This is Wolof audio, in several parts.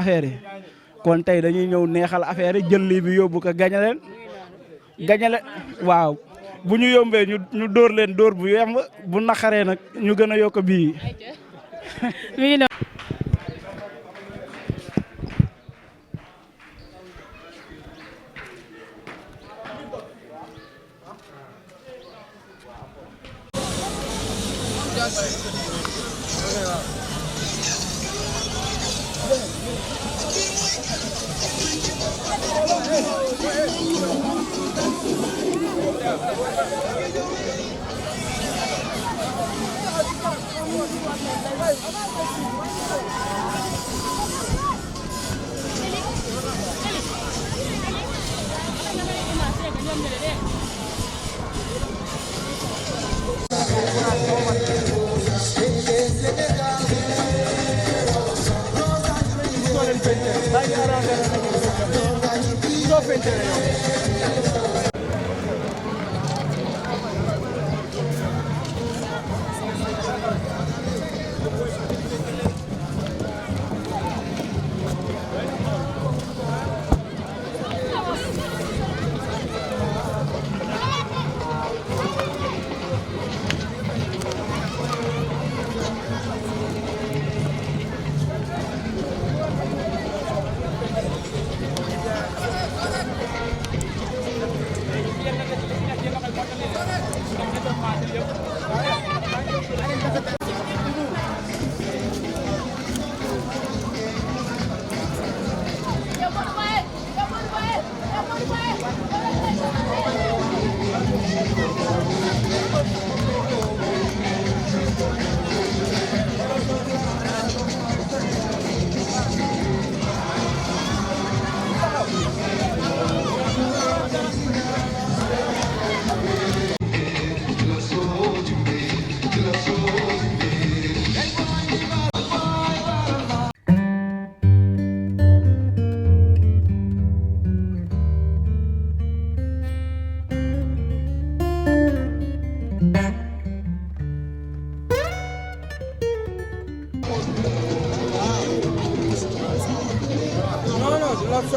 affaire yi kon tey dañuy ñëw neexal affaire yi jël lii bi yóbbu ko gañe leen waaw bu ñu yombee ñu dóor leen dóor bu yemb bu naqaree nag ñu gën a yokk bii.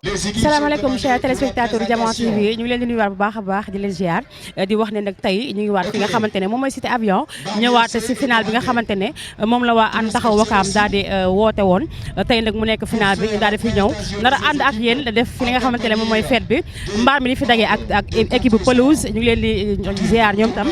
salaamaaleykum chers téléspectateurs Diamant TV ñu ngi leen di nuyuwaat bu baax a baax di leen ziar di wax ne nag tey ñu ngi waat fi nga xamante ne moom mooy cité avion ñëwaat si final bi nga xamante ne moom la waa ànd taxaw wakaam daal di woote woon tey nag mu nekk final bi ñu daal di fi ñëw nar a ànd ak yéen def fi nga xamante ne moom mooy fête bi mbaar mi di fi dagee ak équipe bu pelouse ñu ngi leen di ziar ñoom tam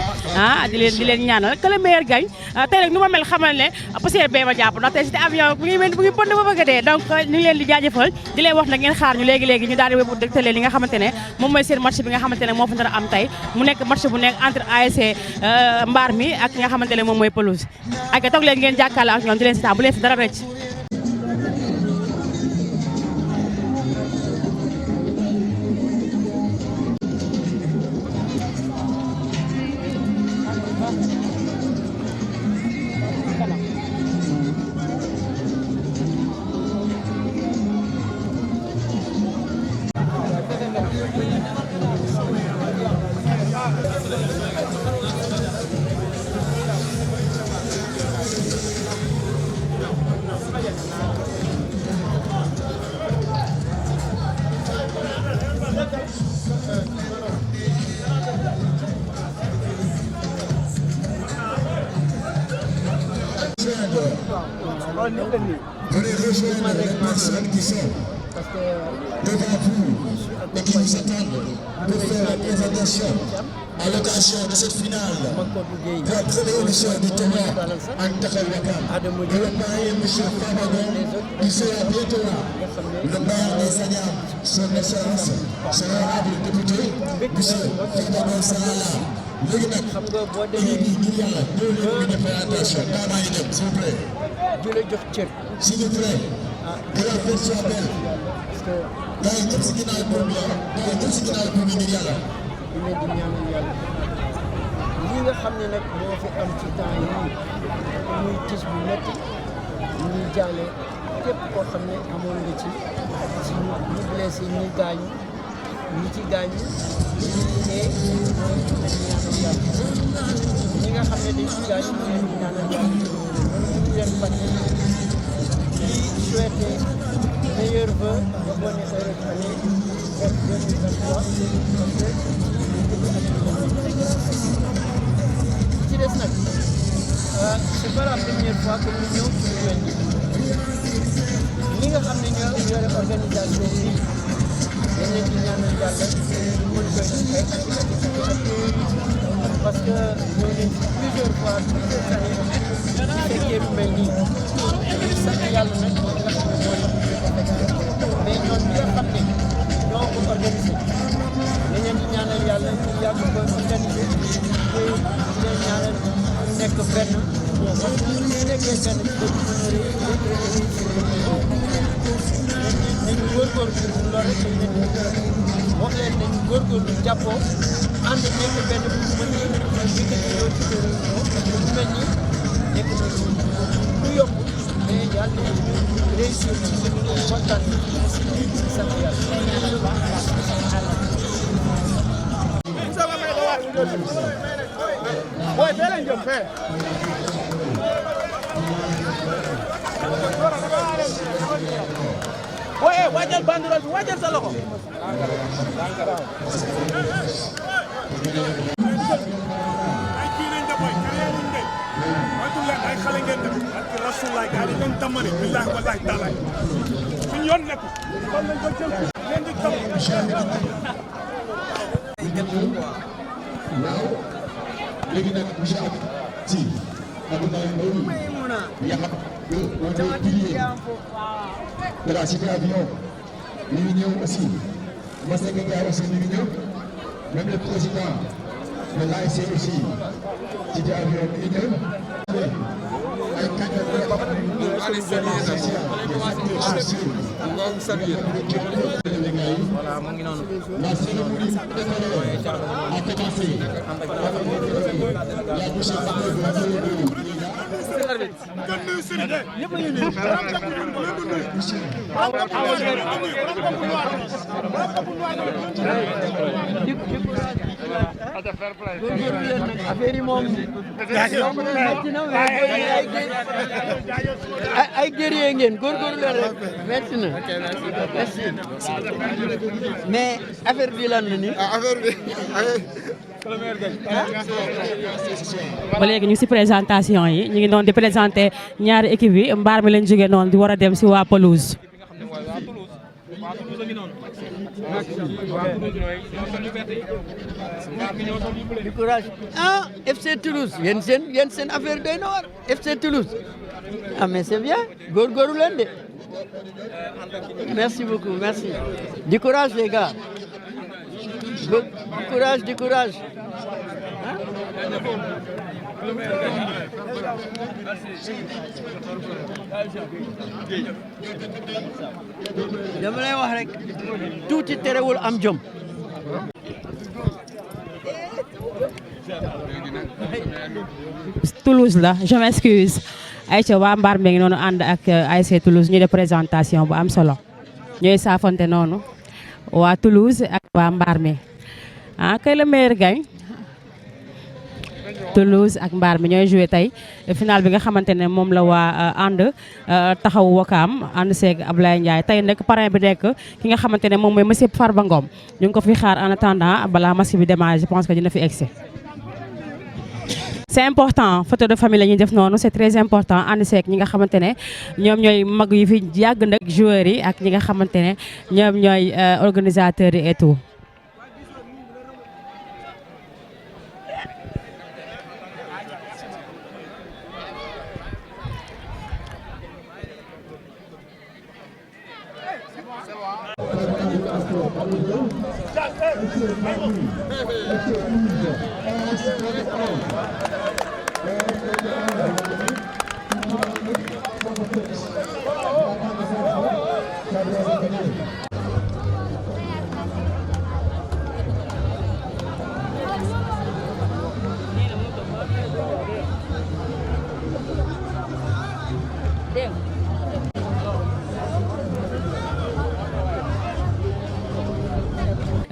di leen ñaanal que le meilleur gagne tey nag nu ma mel xamal ne poussière bee ma jàpp ndax tey cité avion bu ngi pënd ba bëgg a dee donc ñu ngi leen di jaajëfal di leen wax nag ngeen xaar ñu léegi ñu daal di wébu dëgtalee li nga xamante ne moom mooy seen match bi nga xamante ne moo fa nar a am tey mu nekk match bu nekk entre ASC mbaar mi ak nga xamante ne moom mooy pelouse ak toog leen ngeen jàkkaarloo ak ñoom di leen seetaan bu leen fi dara rëcc. Venez rejoindre les personnes qui sont devant vous et qui vous attendent pour faire la présentation à l'occasion de cette finale de la première émission du tournoi Ànd Taxawu Wakaam. Le maire monsieur Fabagon, qui sera bientôt là. Le maire des Agnam, son excellence, son honorable député, monsieur Fabagon sera là. léegi nag dañuy di ngir yàlla ñëw leen ñu defee attention daa maa ngi dem s'il vous plaît. di la jox cër. s'il vous plaît. que la fête soit belle. gars yi ñëpp si ginnaaw buum bi gars yi ñëpp si ginnaaw buum bi ngir yàlla. di leen di ñaanal yàlla lii nga xam ne nag moo fi am ci temps yii muy tis bu métti ñuy jaale képp koo xam ne amoon nga ci ñu blessé ñi gaañu ñi ci gaañu te ñi nga xam ne dañ ci gaañu ñu leen di ñaanal yàlla ñu leen fàtte di souhaité meilleurs vœux de bonne et heureuse année 2023 parce que ci des nag c'est pas la première fois que ñu ñëw ci lu mel nii ñi nga xam ne ñoo yore organisation bi dañ leen di ñaanal yàlla ñu mën koy def ay parce que ñoo leen ci plusieurs fois plusieurs années fekkee lu mel nii dañuy sant yàlla nag ñi nga xam ne moo leen mais ñoom ñi nga xam ne ñoo ko organisé dañ leen di ñaanal yàlla ñu yàgg ko organisé te leen ñaanal ñu nekk benn parce que ñu nekkee benn ci dëkk mën a nañu góorgóorlu loolu rek lañ leen di wax leen nañu góorgóorlu jàppoo ànd nekk benn bu mën a yëkkati loolu ci kër yi parce que bu mel nii nekk na lu yomb mais yàlla nañu réussir kontaan nañu sant Oye, waajal banderole bi waajal sa loxo. ay kii lañ da boy carrière de watul leen ay xale ngeen def ak rasulullah gaa yi leen tamane billahi wallahi taala suñu yoon nekk kon lañ ko jël leen di tam waaw léegi nag monsieur Sy Abdoulaye Mbow yaxat le pilier de la cité avion mi ngi ñëw aussi Masseck Ndiaye aussi mi ngi ñëw même le président de l'ASC aussi cité avion mi ngi ñëw ay Voilà, mu ngi noonu. La cérémonie a commencé. La bouche affaire yi moom metti na ay guerrier ngeen góorgóorlu leen rek metti na merci mais affaire bi lan la ni ba léegi ñu ngi si présentation yi ñu ngi doon di présenté ñaari équipe yi mbaar mi lañ jógee noonu di war a dem si waa pelouse. du courage ah FC Toulouse yéen seen affaire doy na war FC Toulouse ah mais c'est bien góorgóorlu leen de merci beaucoup merci du courage les gars du courage dama lay wax rek tuuti terewul am jom Toulouse la je m'excuse ayca waa mbaar mi ngi noonu ànd ak ASC Toulouse ñu def présentation bu am solo ñooy saafante noonu waa Toulouse ak waa mbaar mi ah kay la meilleur gagne Toulouse ak mbaar mi ñooy joué tey final bi nga xamante ne moom la waa ànd taxaw Wakaam ànd seeg Ablaye Ndiaye tey nag parrain bi nekk ki nga xamante ne moom mooy monsieur Farba Ngom ñu ngi ko fi xaar en attendant balaa match bi démarré je pense que dina fi egsi. C'est important photo de famille la ñuy def noonu c'est très important ànd seeg ñi nga xamante ne ñoom ñooy mag yi fi yàgg nag joueurs yi ak ñi nga xamante ne ñoom ñooy organisateurs yi et tout.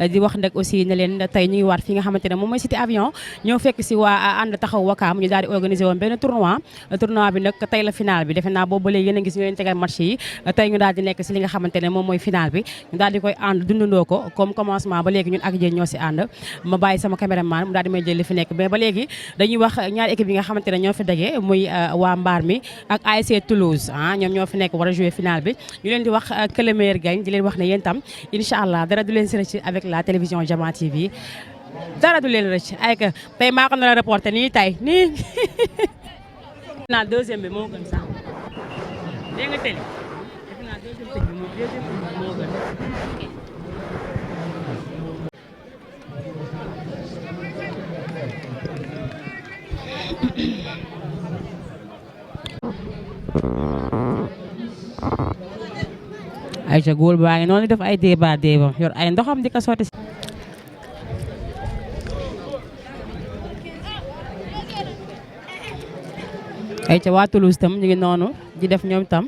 di wax nag aussi ne leen tey ñu ngi waat fi nga xamante ne moom mooy cité avion ñoo fekk si waa ànd taxaw wakaam ñu daal di organiser woon benn tournoi bi nag tey la final bi defe naa boobu ba léegi yéen a gis ñu leen tegal match yi tey ñu daal di nekk si li nga xamante ne moom mooy final bi ñu daal di koy ànd dundandoo ko comme commencement ba léegi ñun ak yéen ñoo si ànd ma bàyyi sama caméraman mu daal di may jël li fi nekk mais ba léegi dañuy wax ñaari équipe yi nga xamante ne ñoo fi daje muy waa Mbaar mi ak ASC Toulouse ñoom ñoo fi nekk war a jouer final bi ñu leen di wax que le meilleur gagne di leen wax ne yéen tam incha allah dara du leen si rëcc avec la télévision Jama TV dara du leen rëcc ay que tey maa ko nar a reporté nii tey nii naa deuxième bi moo gën sax dégg nga télé defe naa deuxième tëj bi moo gën ay ca góol baa ngi noonu def ay débat yor ay ndoxam di ko sotti ay ca waa Toulouse tam ñu ngi noonu di def ñoom tam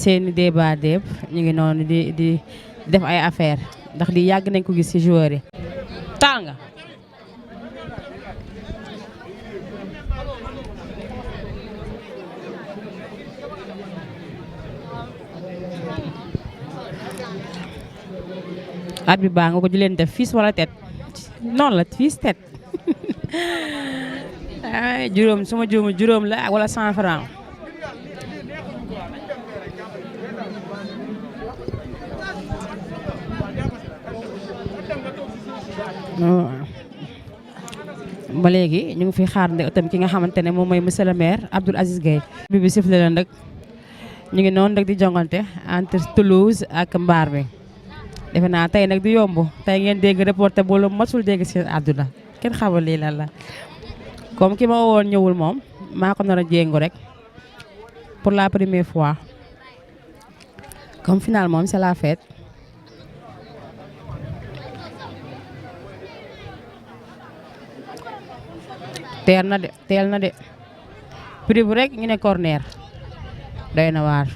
seeni débat ñu ngi noonu di def ay affaire ndax di yàgg nañ ko gis ci joueur yi tàng at bi baa nga ko di leen def fils wala tet noonu la fils tet ay juróom suma juróom la wala 100 francs ba léegi ñu ngi fi xaar nde itam ki nga xamante ne moom mooy monsieur le maire Abdoul Aziz Gueye bi sifle la nag ñu ngi noonu nag di jongante entre Toulouse ak Mbaar mi defe naa tey nag du yomb tey ngeen dégg reporté boolu masul dégg seen àdduna kenn xamul lii lan la comme ki ma woon ñëwul moom maa ko nar a jéngu rek pour la première fois comme final moom c'est la fête teel na de prix bu rek ñu ne corner doy na waar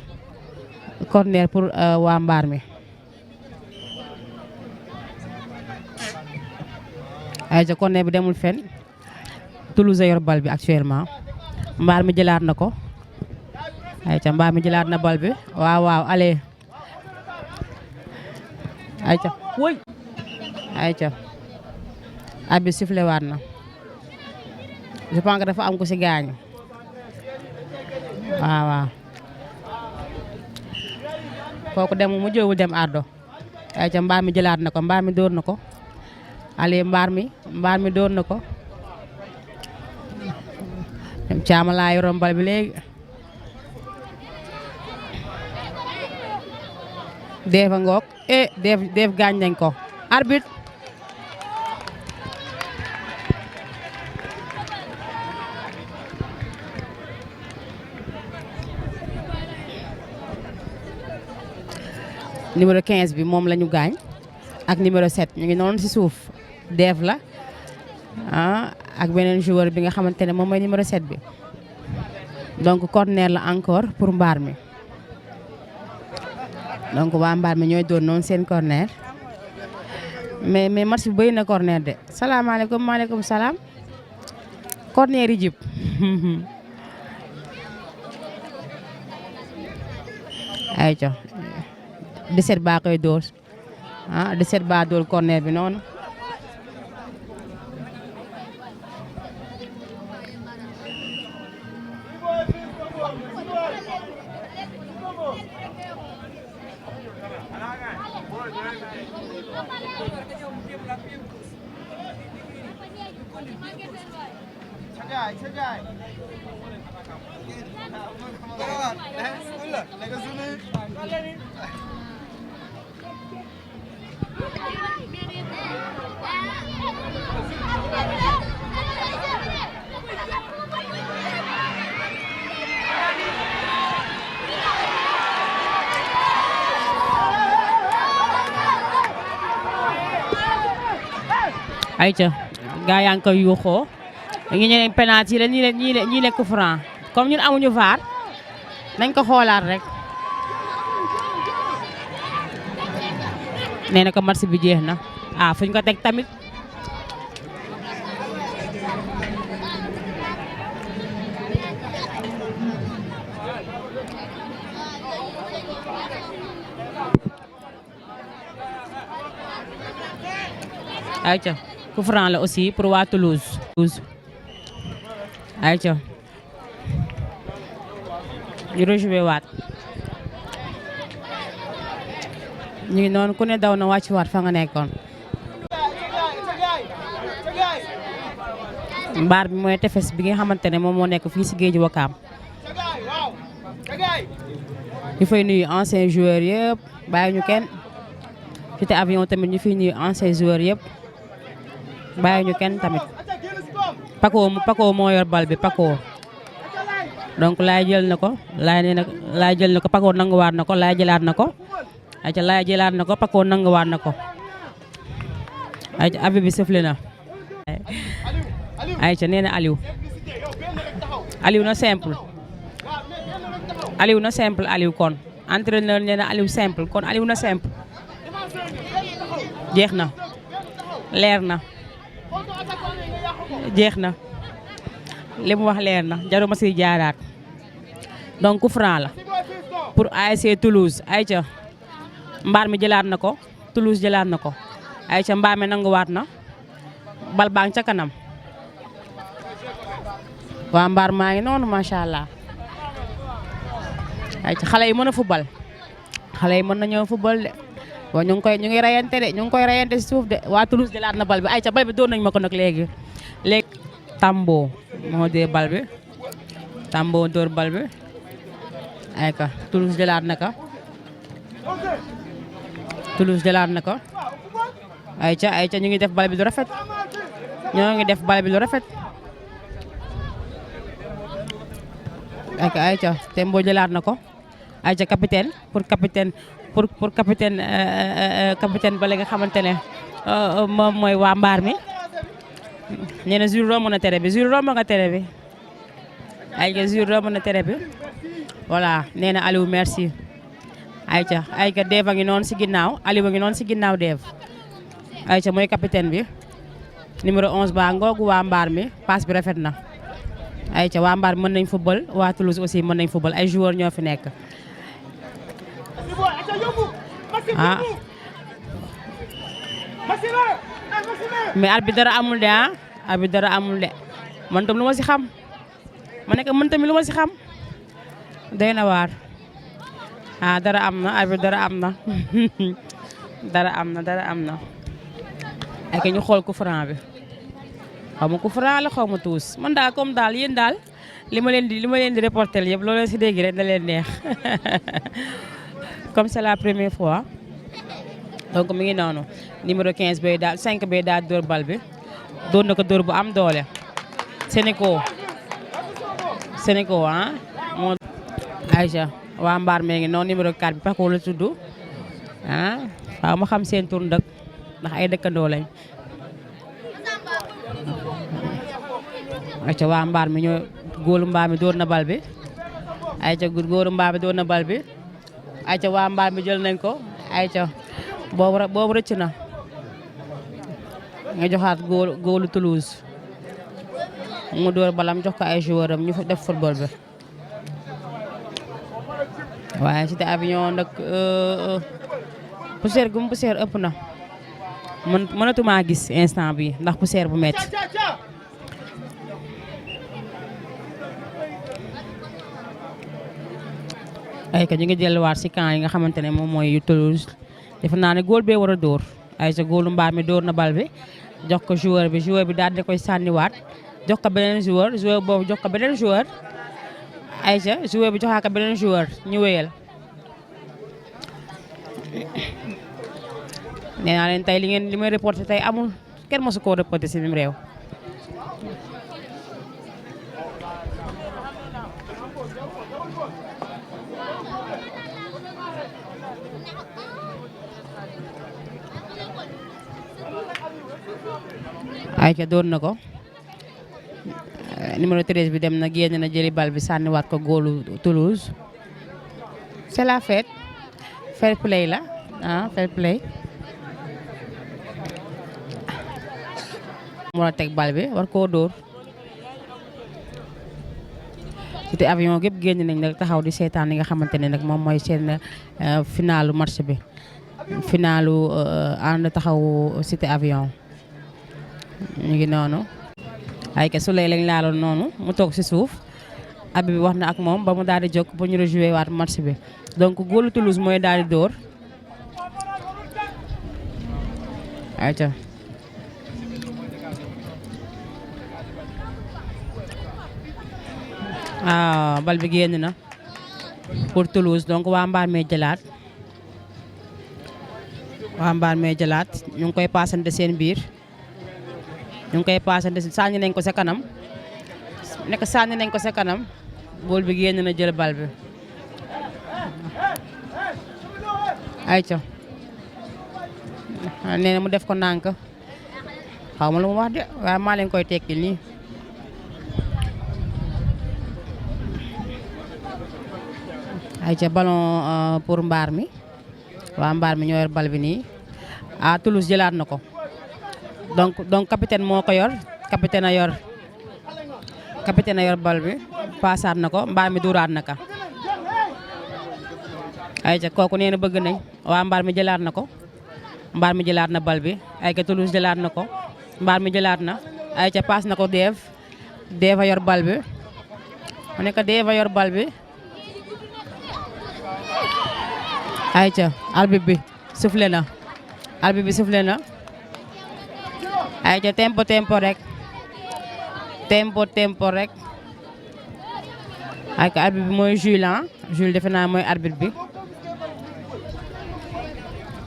corner pour waa Mbaar mi ay ja corner bi demul fenn Toulouse yor bal bi actuellement Mbaar mi jëlaat na ko ay ca Mbaar mi jëlaat na bal bi waaw allez ay ca woy ay ca abi sifflé waat na je pense que dafa am ko ci gaañu waaw kooku dem mu jëwul dem ardo ay ca Mbaar mi jëlaat na ko Mbaar mi dóor na ko allez Mbaar mi dóor na ko dem caama laa yoroon bal bi léegi deefa ngoog deef gaañ nañ ko arbitre numéro 15 bi moom la ñu gaañ ak numéro 7 ñu ngi noonu ci suuf deef la ak beneen joueur bi nga xamante ne moom mooy numéro 7 bi donc corner la encore pour Mbaar mi donc waa Mbaar mi ñooy doon noonu seen corner mais match bi bëri na corner de salaamaaleykum maaleykum salaam corner yi jib ay co 17 baa koy dóor 17 baa dóor corner bi noonu ayca gaa yaa ngi koy yuuxoo ñu ne penalty la ñii ne coup franc comme ñun amuñu VAR nañ ko xoolaat rek nee na ko match bi jeex na ah fuñ ko teg tamit. ayca coup franc la aussi pour waa Toulouse. ayca ñu rejoué waat ñu ngi noonu ku ne daw na wàcc waat fa nga nekkoon. mbaar bi mooy tefes bi nga xamante ne moom moo nekk fii si géeju Wakaam. ñu fay nuyu anciens joueurs yëpp bàyyi ñu kenn. Cité Avion tamit ñu fiy nuyu anciens joueurs yëpp bàyyi ñu kenn tamit. Paco moo yor bal bi Paco. donc laay jël na ko laay jël na ko Paco nanguwaat na ko laay jëlaat na ko. ayca laay jëlaat na ko Paco nanguwaat na ko. ayca abi bi sëfle na. ayca nee na Aliou na simple. Aliou na simple Aliou kon entraîneur nee na Aliou simple kon Aliou na simple. jeex na leer na jeex na li mu wax leer na jaruma si jaaraat donc coup franc la pour ASC Toulouse. ayca mbaar mi jëlaat na ko Toulouse jëlaat na ko ayca mbaar mi nanguwaat na bal baa ngi ca kanam waa mbaar maa ngi noonu macha allah. ayca xale yi mën a football xale yi mën nañoo football de waaw ñu ngi rayante de ñu ngi koy rayante si suuf de waa Toulouse jëlaat na bal bi ayca bal bi doon nañ ma ko nag léegi. Tambo moo dee bal bi Tambo dóor bal bi ayca Toulouse jëlaat na ko Toulouse jëlaat na ko ayca ñu ngi def bal bi lu rafet ñoo ngi def bal bi lu rafet. ayca Tembo jëlaat na ko ayca capitaine pour capitaine bale nga xamante ne moom mooy waa mbaar mi nee na Jules romb na tere bi Jules romb nga tere bi ayca Jules romb na tere bi voilà nee na Aliou merci. ayca Dave a ngi noonu si ginnaaw Aliou a ngi noonu si ginnaaw Dave ayca mooy capitaine bi numéro 11 ba ngoogu waa mbaar mi passe bi rafet na. ayca waa mbaar mën nañ football waa Toulouse aussi mën nañ football ay joueurs ñoo fi nekk. mais arbitre dara amul de arbitre dara amul de man tam lu ma si xam ma nekk man tamit lu ma si xam doy na waar dara am na arbitre dara am na dara am na ak ñu xool coup franc bi. xaw ma coup franc la xaw ma tuus man daal comme daal yéen daal li ma leen di reporter yëpp loolu si dégg rek da leen neex comme c'est la première fois donc mi ngi noonu numéro 15 bay daal 5 bay daal dóor bal bi dóor na ko dóor bu am doole. Sénégal moo. Aïcha waa mbaar mee ngi noonu numéro 4 bi Paco la tudd waaw ma xam seen tur ndëkk ndax ay dëkkandoo lañ. ayca waa mbaar mi ñoo góolu mbaar mi dóor na bal bi ayca góolu mbaar mi dóor na bal bi ayca waa mbaar mi jël nañ ko ayca boobu rëcc na nga joxaat góolu Toulouse mu dóor balam jox ko ay joueur am ñu def football bi waaye Cité Avion nag poussière gu mu poussière ëpp na mënatuma gis instant bi ndax poussière bu metti. ayca ñu ngi delluwaat si camp yi nga xamante ne moom mooy yu Toulouse defe naa ne góol bee war a dóor ayca góolu mbaar mi dóor na bal bi jox ko joueur bi daal di koy sànniwaat jox ko beneen joueur boobu jox ko beneen joueur ayca joueur bi joxaa ko beneen joueur ñu wéyal. nee naa leen tey li may reporté tey amul kenn mosu koo reporté si même réew. ayca dóor na ko numéro 13 bi dem na génn na jëli bal bi sànniwaat ko góolu Toulouse. c'est la fête fair play la fair play mu war a teg bal bi war koo dóor Cité Avion gépp génn nañ nag taxaw di seetaan li nga xamante ne nag moom mooy seen finalu match bi finalu ànd taxawu Cité Avion ñu ngi noonu ay ke su lay lañ laaloon noonu mu toog ci suuf abi bi wax na ak moom ba mu daal di jóg ba ñu rejouer waat match bi donc góolu Toulouse mooy daal di dóor ayca bal bi génn na pour Toulouse donc waa mbaar mee jëlaat ñu ngi koy paasante seen biir ñu ngi koy paasante sànni nañ ko sa kanam nekk sànni nañ ko sa kanam bool bi génn na jël bal bi ayca nee na mu def ko nànk xaw ma lu mu wax de waaye maa leen koy tekkil nii ayca ballon pour mbaar mi waa mbaar mi ñoo yor bal bi nii Toulouse jëlaat na ko donc capitaine moo ko yor capitaine a yor bal bi paasaat na ko mbaar mi duuraat na ka ayca kooku nee na bëgg nañ waa mbaar mi jëlaat na ko mbaar mi jëlaat na bal bi ayca Toulouse jëlaat na ko mbaar mi jëlaat na ayca paas na ko Dev a yor bal bi mu nekk Dev a yor bal bi ayca arbitre bi soufflé na ayca tempo rek ayca arbitre bi mooy Jules defe naa mooy arbitre bi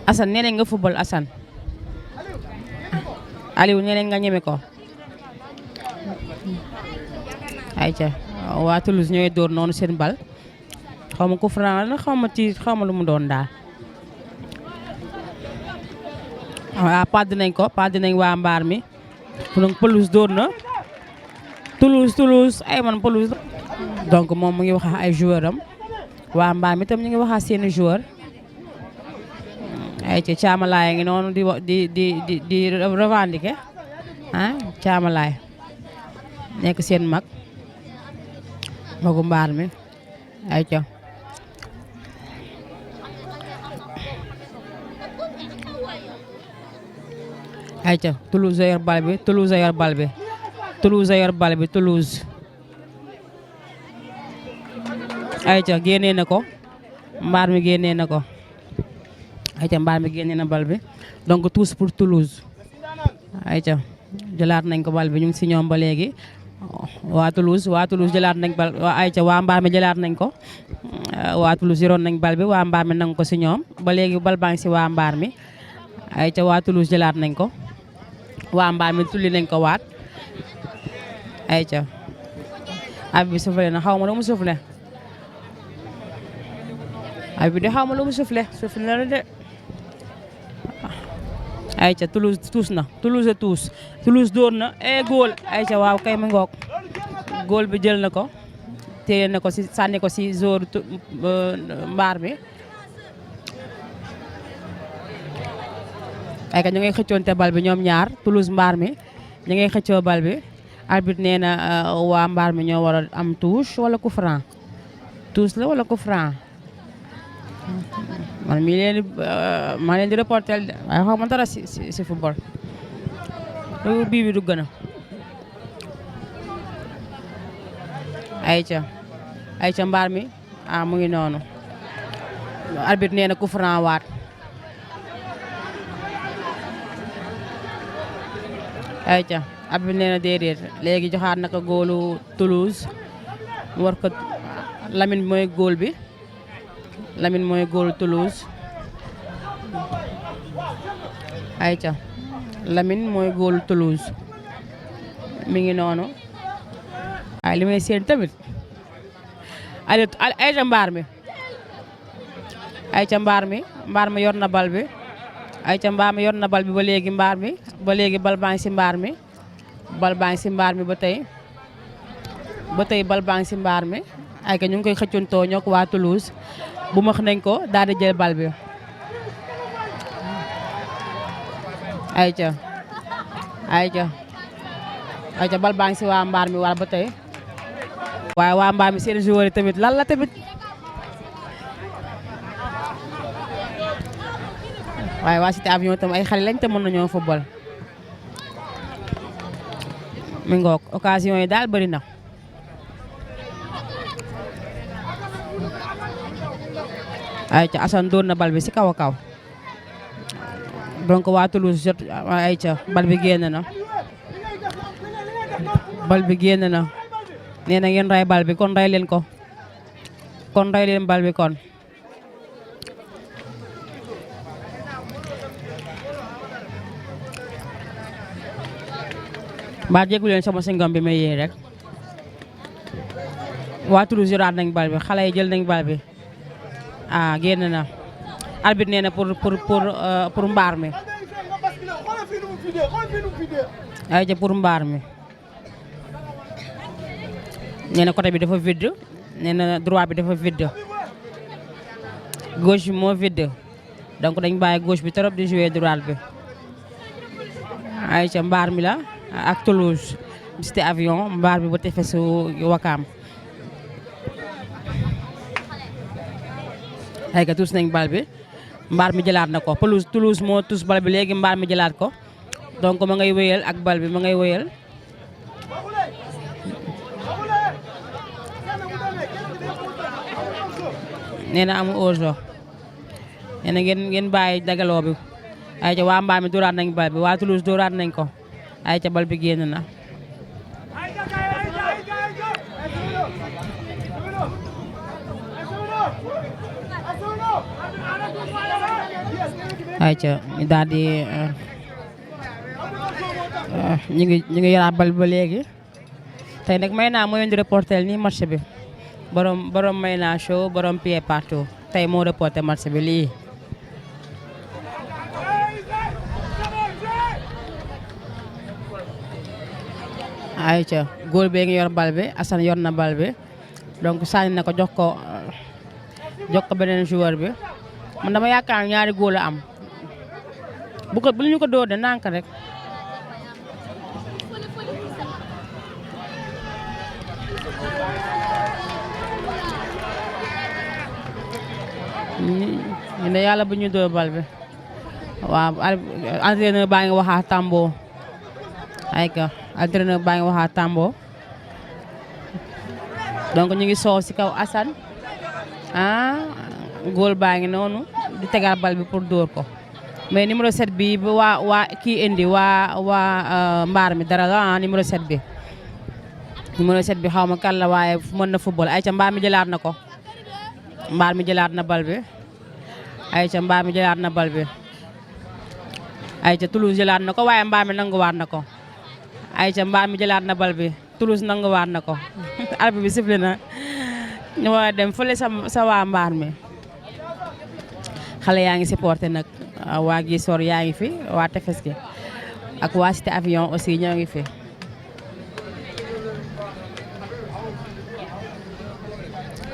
Assane nee nañ nga football Assane Aliou nee nañ nga ñeme ko ayca waa Toulouse ñooy dóor noonu seen bal xaw ma coup franc la xaw ma lu mu doon daal waaw pàdd nañ waa mbaar mi donc Toulouse dóor na Toulouse ay man Toulouse donc moom mu ngi wax ay joueur am waa mbaar mi tam ñu ngi wax seeni joueur ay ci caamalaay ngi noonu di revendiquer caamalaay nekk seen magu mbaar mi ay ca ayca Toulouse a yor bal bi Toulouse ayca génnee na ko mbaar mi génnee na ko ayca mbaar mi génnee na bal bi donc tous pour Toulouse ayca jëlaat nañ ko bal bi ñu ngi si ñoom ba léegi waa Toulouse jëlaat nañ bal ayca waa mbaar mi jëlaat nañ ko waa Toulouse yoroon nañ bal bi waa mbaar mi nangu ko si ñoom ba léegi bal baa ngi si waa mbaar mi ayca waa Toulouse jëlaat nañ ko waa mbaar mi tulli nañ ko waat ayca ab bi soufflé na xaw ma lu mu soufflé ab bi de xaw ma lu mu soufflé na de ayca Toulouse tuus na Toulouse dóor na góol ayca waaw kay ma ngoog góol bi jël na ko téye na ko si sànni ko si zone mbaar mi ayca ñu ngay xëccoonte bal bi ñoom ñaar Toulouse mbaar mi ñu ngay xëccoo bal bi arbitre nee na waa mbaar mi ñoo war a am touche wala coup franc touche la wala coup franc man mii leen di reporter waaye xaw ma dara si football loolu bii bi dugg na ayca mbaar mi mu ngi noonu arbitre nee na coup franc waat ayca arbitre nee na déedéet léegi joxaat naka góolu Toulouse mu war ko Lamine mooy góol bi Lamine mooy góolu Toulouse ayca Lamine mooy góolu Toulouse mi ngi noonu ay li may seen tamit ayca mbaar mi yor na bal bi ayca mbaar mi yor na bal bi ba léegi bal baa ngi si mbaar mi ba tey bal baa ngi si mbaar mi ayca ñu ngi koy xëccantoo ñoo ko waa Toulouse bu max nañ ko daal di jël bal bi ayca ay ca bal baa ngi si waa mbaar mi war ba tey waaye waa mbaar mi seen joueur yi tamit lan la tamit waaye waa Cité Avion tam ay xale lañ te mën nañoo football mi ngoog occasion yi daal bëri na ay ca Assane dóor na bal bi si kaw a kaw donc waa Toulouse jot ay ca bal bi génn na bal bi génn na nee na ngeen ray bal bi kon ray leen ko kon ray leen bal bi kon mbaa jéggu leen sama singom bi may yee rek waa Toulouse yoraat nañ bal bi xale yi jël nañ bal bi ah génn na arbitre nee na pour mbaar mi ay ja pour mbaar mi nee na côté bi dafa vide nee na droit bi dafa vide gauche bi moo vide donc dañ bàyyi gauche bi trop di jouer droite bi ay ca mbaar mi la ak Toulouse Cité Avion mbaar bi ba tefesu Wakaam ay ka tuus nañ bal bi mbaar mi jëlaat na ko Toulouse moo tuus bal bi léegi mbaar mi jëlaat ko donc ma ngay wéyal ak bal bi ma ngay wéyal nee na amul hors-jeu nee na ngeen bàyyi dagaloo bi ay ca waa mbaar mi dóoraat nañ bal bi waa Toulouse dóoraat nañ ko ay ca bal bi génn na ay ca ñu daal di ñu ngi yoraat bal bi ba léegi tey nag may naa moo leen di reporter nii match bi borom may naa show borom pied partout tey moo reporté match bi lii ayca góol bee ngi yor bal bi Assane yor na bal bi donc sànni na ko jox ko beneen joueur bi man dama yaakaar ñaari góol a am bu ñu ko dóor de nànk rek ñu ne yàlla bu ñu dóor bal bi waaw entraîneur baa ngi waxaa Tambo ayka entraîneur baa ngi waxaa Tambo donc ñu ngi soow ci kaw Assane góol baa ngi noonu di tegaat bal bi pour dóor ko mais numéro 7 bi waa kii indi waa mbaar mi dara la numéro 7 bi numéro 7 bi xaw ma kan la waaye mën na football ayca mbaar mi jëlaat na ko mbaar mi jëlaat na bal bi ayca mbaar mi jëlaat na bal bi ayca Toulouse jëlaat na ko waaye mbaar mi nanguwaat na ko ayca mbaar mi jëlaat na bal bi Toulouse nanguwaat na ko arbitre bi sifflé na ñu war a dem fële sa waa mbaar mi xale yaa ngi supporté nag waa Gisor yaa ngi fi waa tefes gi ak waa Cité Avion aussi ñoo ngi fi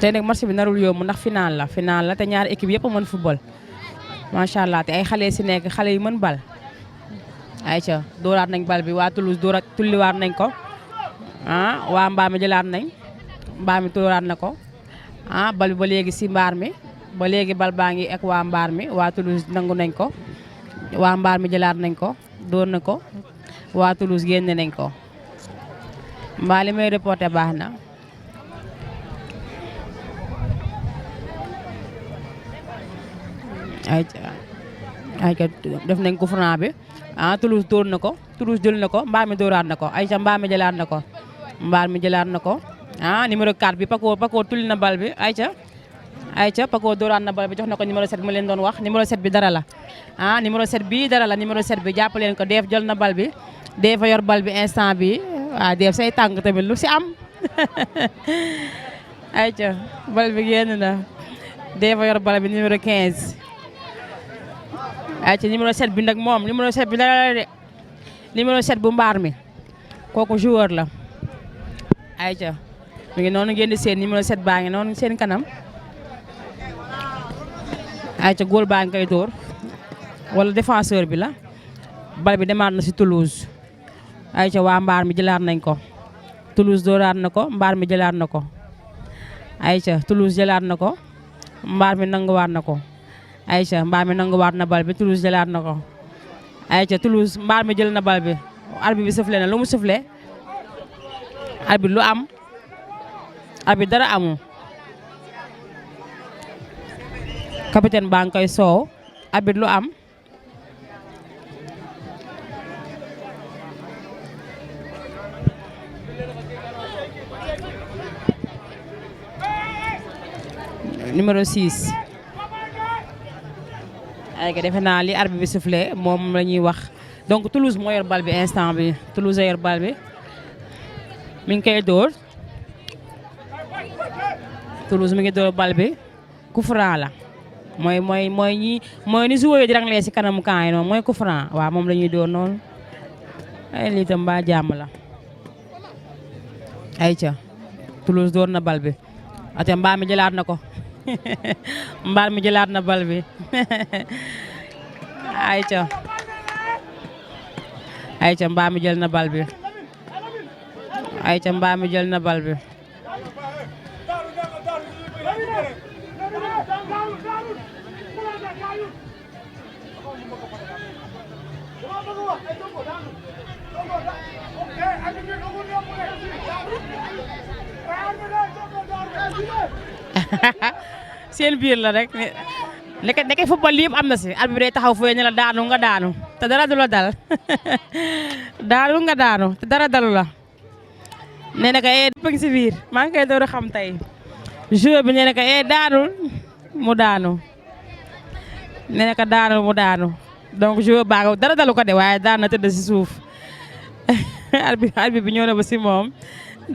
tey nag match bi narul yomb ndax final la te ñaari équipe yëpp a mën football macha allah te ay xale si nekk xale yu mën bal ayca dóoraat nañ bal bi waa Toulouse tulliwaat nañ ko waa mbaar mi jëlaat nañ mbaar mi dóoraat na ko bal bi ba léegi si mbaar mi ba léegi bal baa ngi ak waa mbaar mi waa Toulouse nangu nañ ko waa mbaar mi jëlaat nañ ko dóor na ko waa Toulouse génne nañ ko mbaa li may reporté baax na ayca def nañ ko franc bi Toulouse dóor na ko Toulouse jël na ko mbaar mi dóoraat na ko ayca mbaar mi jëlaat na ko mbaar mi jëlaat na ko numéro 4 bi Paco tulli na bal bi ayca Paco dóoraat na bal bi jox na ko numéro 7 ma leen doon wax numéro 7 bi dara la numéro 7 bi dara la numéro 7 bi jàpp leen ko Def jël na bal bi Def a yor bal bi instant bi Def say tànk tamit lu si am ayca bal bi génn na Def a yor bal bi numéro 15 ayca numéro 7 bi nag moom numéro 7 bi dara la de numéro 7 bu mbaar mi kooku joueur la ayca mi ngi noonu ngeen di seen numéro 7 baa ngi noonu seen kanam ayca góol baa ngi koy dóor wala défenseur bi la bal bi demaat na si Toulouse ayca waa mbaar mi jëlaat nañ ko Toulouse dooraat na ko mbaar mi jëlaat na ko ayca Toulouse jëlaat na ko mbaar mi nanguwaat na ko ayca mbaar mi nanguwaat na bal bi Toulouse jëlaat na ko ayca Toulouse mbaar mi jël na bal bi arbitre bi sëfle na lu mu sëfle arbitre lu am arbitre dara amul capitaine baa ngi koy soow arbitre lu am numéro 6 ay ga defe naa li arbitre bi soufflé moom la ñuy wax donc Toulouse moo yor bal bi instant bi Toulouse a yor bal bi mi ngi koy dóor Toulouse mi ngi dóor bal bi coup franc la mooy ni joueur yi di ranglee si kanamu camp yi noonu mooy coup franc waaw moom la ñuy dóor noonu ay lii tam mbaa jàmm la ayca Toulouse dóor na bal bi ate mbaa mi jëlaat na ko mbaar mi jëlaat na bal bi ayca mbaa mi jël na bal bi ayca mbaa mi jël na bal bi seen biir la rek nekk football li yëpp am na si arbitre bi day taxaw fooy ne la daanu nga daanu te dara du la dal daanu nga daanu te dara dalu la nee na ko pëng si biir maa ngi koy door a xam tey joueur bi nee na ko daanul mu daanu nee na ko daanul mu daanu donc joueur baa dara dalu ko de waaye daan na tëdd si suuf arbitre bi ñëw na ba si moom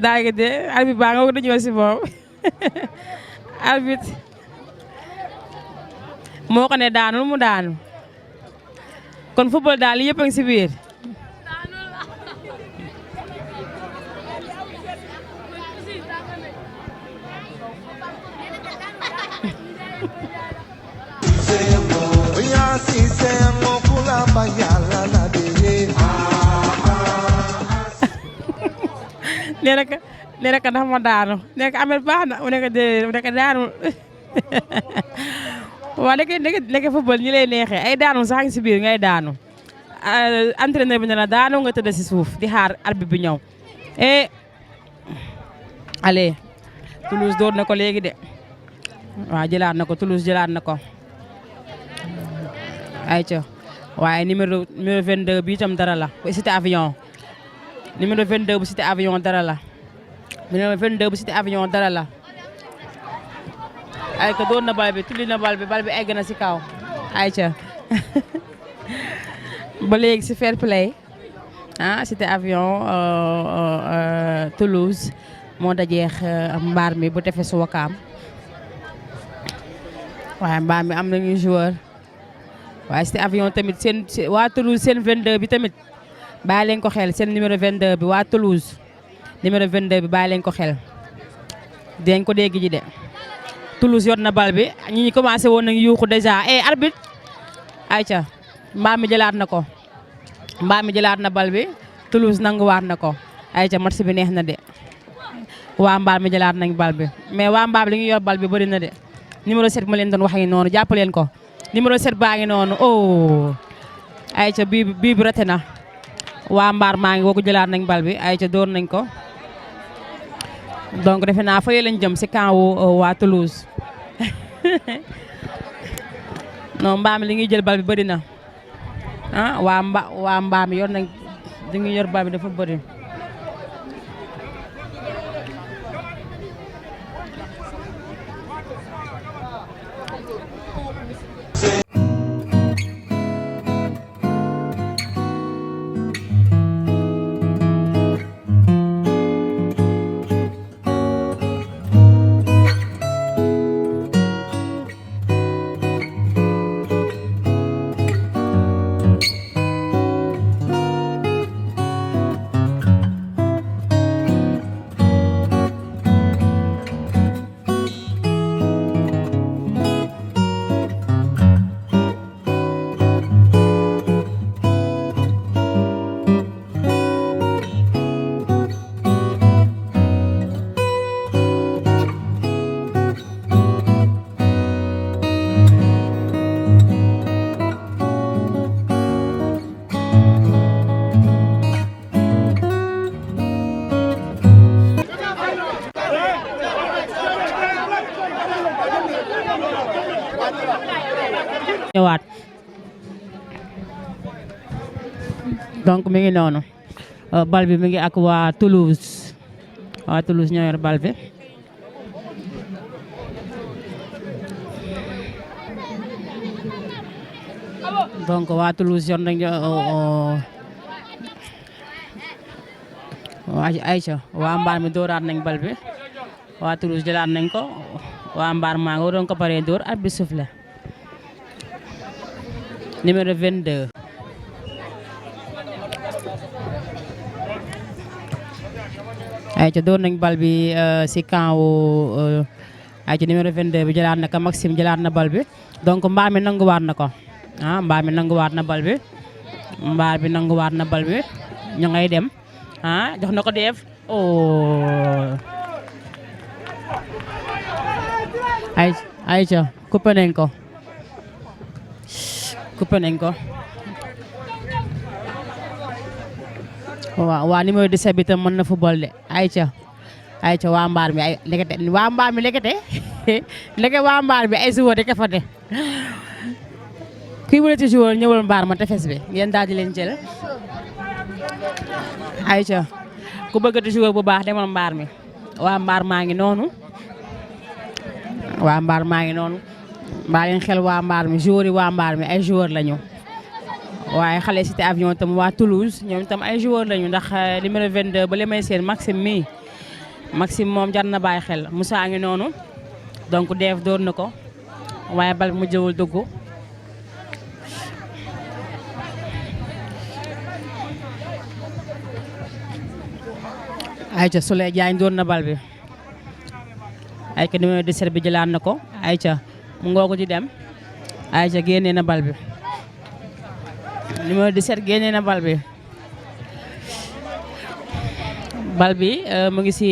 daa ngi de arbitre baa nga ñëw si moom arbitre moo ko ne daanul mu daanu kon football daal yëpp a ngi si biir nee na ka ndax ma daanu nee ka amel baax na mu nekk déedéet mu nekk daanul waaw nekk football ñi lay neexee ay daanu sax ngi si biir ngay daanu entraîneur bi ne la daanu nga tëdd si suuf di xaar arbitre bi ñëw allez Toulouse door na ko léegi de waaw jëlaat na ko Toulouse jëlaat na ko ayca waaye numéro 22 bi itam dara la bu Cité Avion numéro 22 bu Cité Avion dara la numéro 22 bu Cité Avion dara la ayca doon na bal bi tulli na bal bi egg na si kaw ayca ba léegi si fair play Cité Avion Toulouse moo dajeex mbaar mi bu tefesu Wakaam waaye mbaar mi am nañu joueur waaye Cité Avion tamit seen waa Toulouse seen 22 bi tamit bàyyi leen ko xel seen numéro 22 bi waa Toulouse numéro 22 bi bàyyi leen ko xel dinañ ko dégg ji de Toulouse yor na bal bi ñi commencé woon nañu yuuxu déjà arbitre ayca mbaa mi jëlaat na ko mbaa mi jëlaat na bal bi Toulouse nanguwaat na ko ayca match bi neex na de waa mbaar mi jëlaat nañ bal bi mais waa mbaar li ñu yor bal bi bëri na de numéro 7 ma leen doon wax ngi noonu jàpp leen ko numéro 7 baa ngi noonu ayca bii bi rate na waa mbaar maa ngi woo ko jëlaat nañ bal bi ayca door nañ ko donc defe naa fële lañ jëm si camp wu waa Toulouse non mbaam li ngi jël bal bi bëri na waa mbaam yor nañ li ngi yor bal bi dafa bëri donc mi ngi noonu bal bi mi ngi ak waa Toulouse ñoo yor bal bi donc waa Toulouse yor nañ waa Aïcha waa mbaar mi dóoraat nañ bal bi waa Toulouse jëlaat nañ ko waa mbaar maa nga doon ko paree dóor at bi soufflé numéro 22 Aïcha dóor nañ bal bi si camp wu Aïcha numéro 22 bi jëlaat na ko Maxime jëlaat na bal bi donc mbaar mi nanguwaat na ko mbaar mi nanguwaat na bal bi nanguwaat na bal bi ñu ngay dem jox na ko Dave Aïcha coupé nañ ko waa numéro 17 bi tam mën na football de Aïcha waa mbaar mi ay lekete waa mbaar mi lekete waa mbaar bi ay joueur rek fa de kuy wala ci joueur ñëwal mbaar ma tefes bi ngeen daal di leen jël Aïcha ku bëgg di joueur bu baax demal mbaar mi waa mbaar maa ngi noonu mbaa leen xel waa mbaar mi joueur yi waa mbaar mi ay joueur lañu waaye xale Cité Avion tam waa Toulouse ñoom tam ay joueur lañu ndax numéro 22 ba li may seen Maxime moom jar na bàyyi xel Moussa ngi noonu donc Dave door na ko waaye bal bi mu jëwul dugg Aïcha Souley Diagne door na bal bi Aïcha numéro 17 bi jëlaat na ko Aïcha mu ngoogu di dem Aïcha génnee na bal bi numéro 17 génnee na bal bi mu ngi ci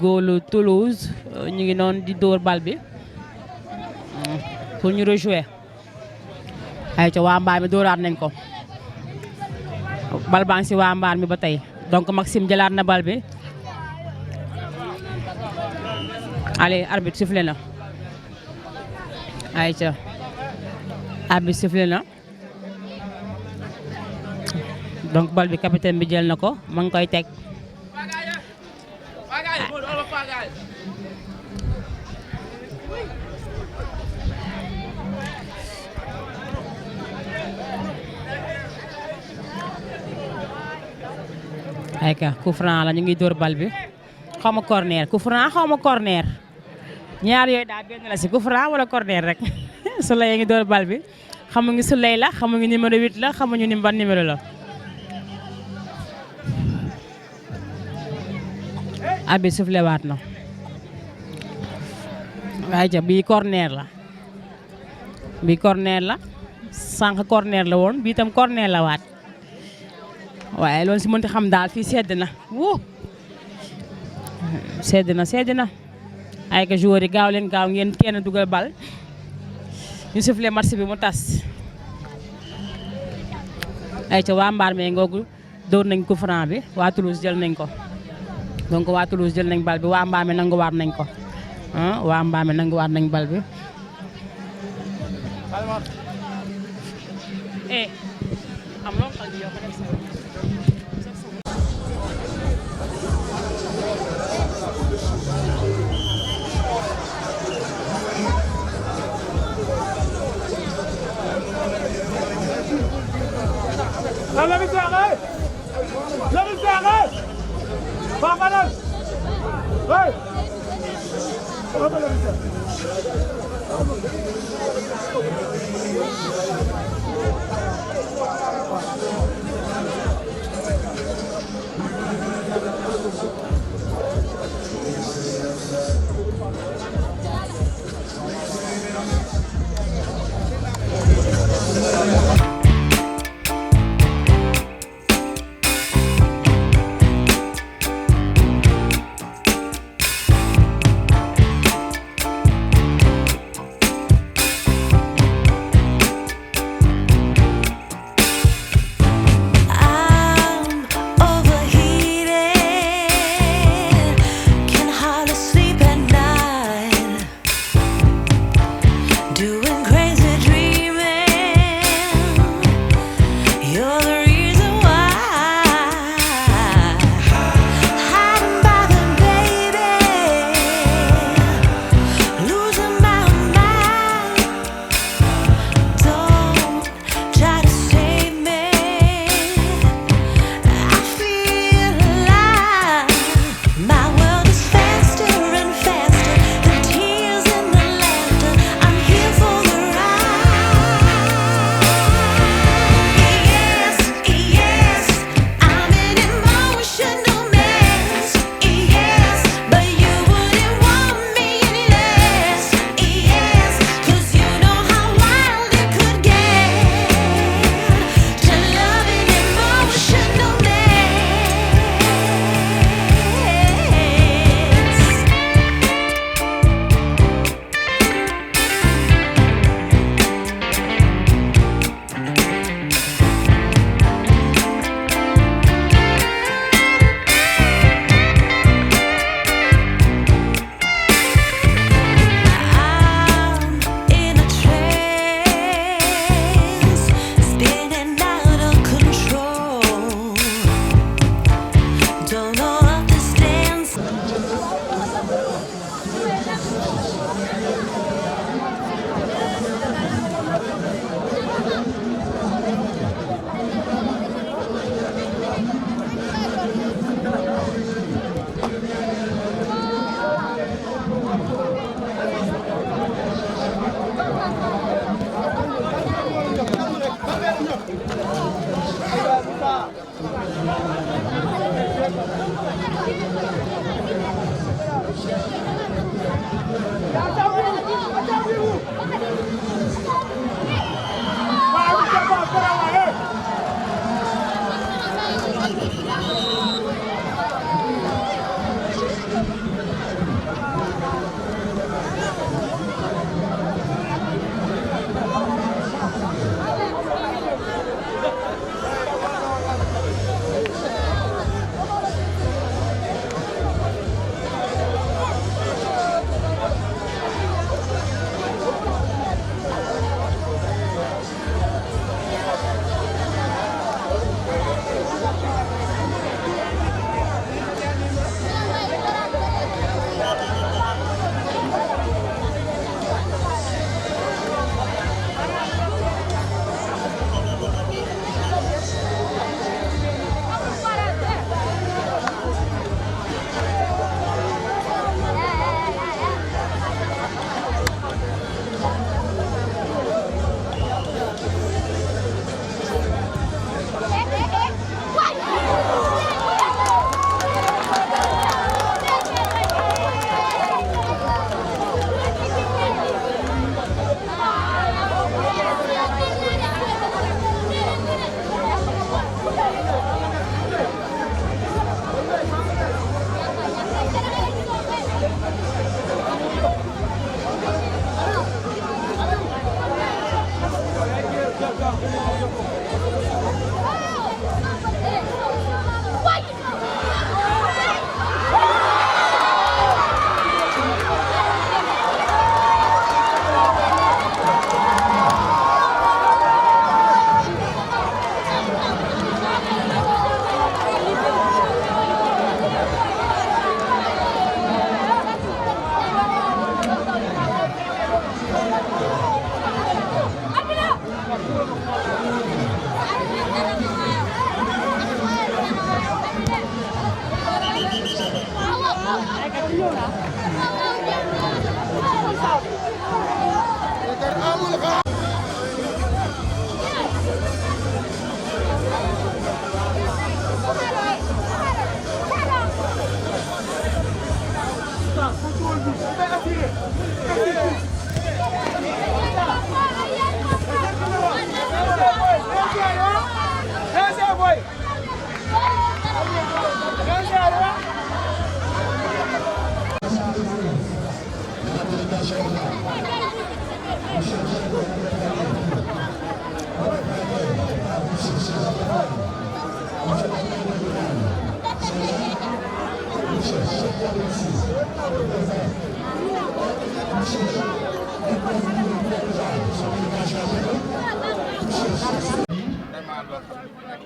góolu Toulouse ñu ngi noonu di dóor bal bi pour ñu rejouer Aïcha waa mbaar mi dóoraat nañ ko bal baa ngi ci waa mbaar mi ba tey donc Maxime jëlaat na bal bi allez arbitre sifflé na Aïcha arbitre sifflé na donc bal bi capitaine bi jël na ko ma ngi koy teg ayka coup franc la ñu ngi dóor bal bi xaw ma corner coup franc xaw ma corner ñaar yooyu daal benn la si coup franc wala corner rek Souley ngi dóor bal bi xamuñu Souley la xamuñu numéro 8 la xamuñu ni ban numéro la abi soufflé waat na ayca bii corner la sànq corner la woon bii tam corner la waat waaye loolu si mënti xam daal fii sedd na sedd na ay ka joueur yi gaaw leen gaaw ngeen kenn dugal bal ñu sifflé match bi mu tas ay ca waa mbaar mee ngoogu dóor nañ coup franc bi waa Toulouse jël nañ ko donc waa Toulouse jël nañ bal bi waa mbaar mi nanguwaat nañ ko waa mbaar mi nanguwaat nañ bal bi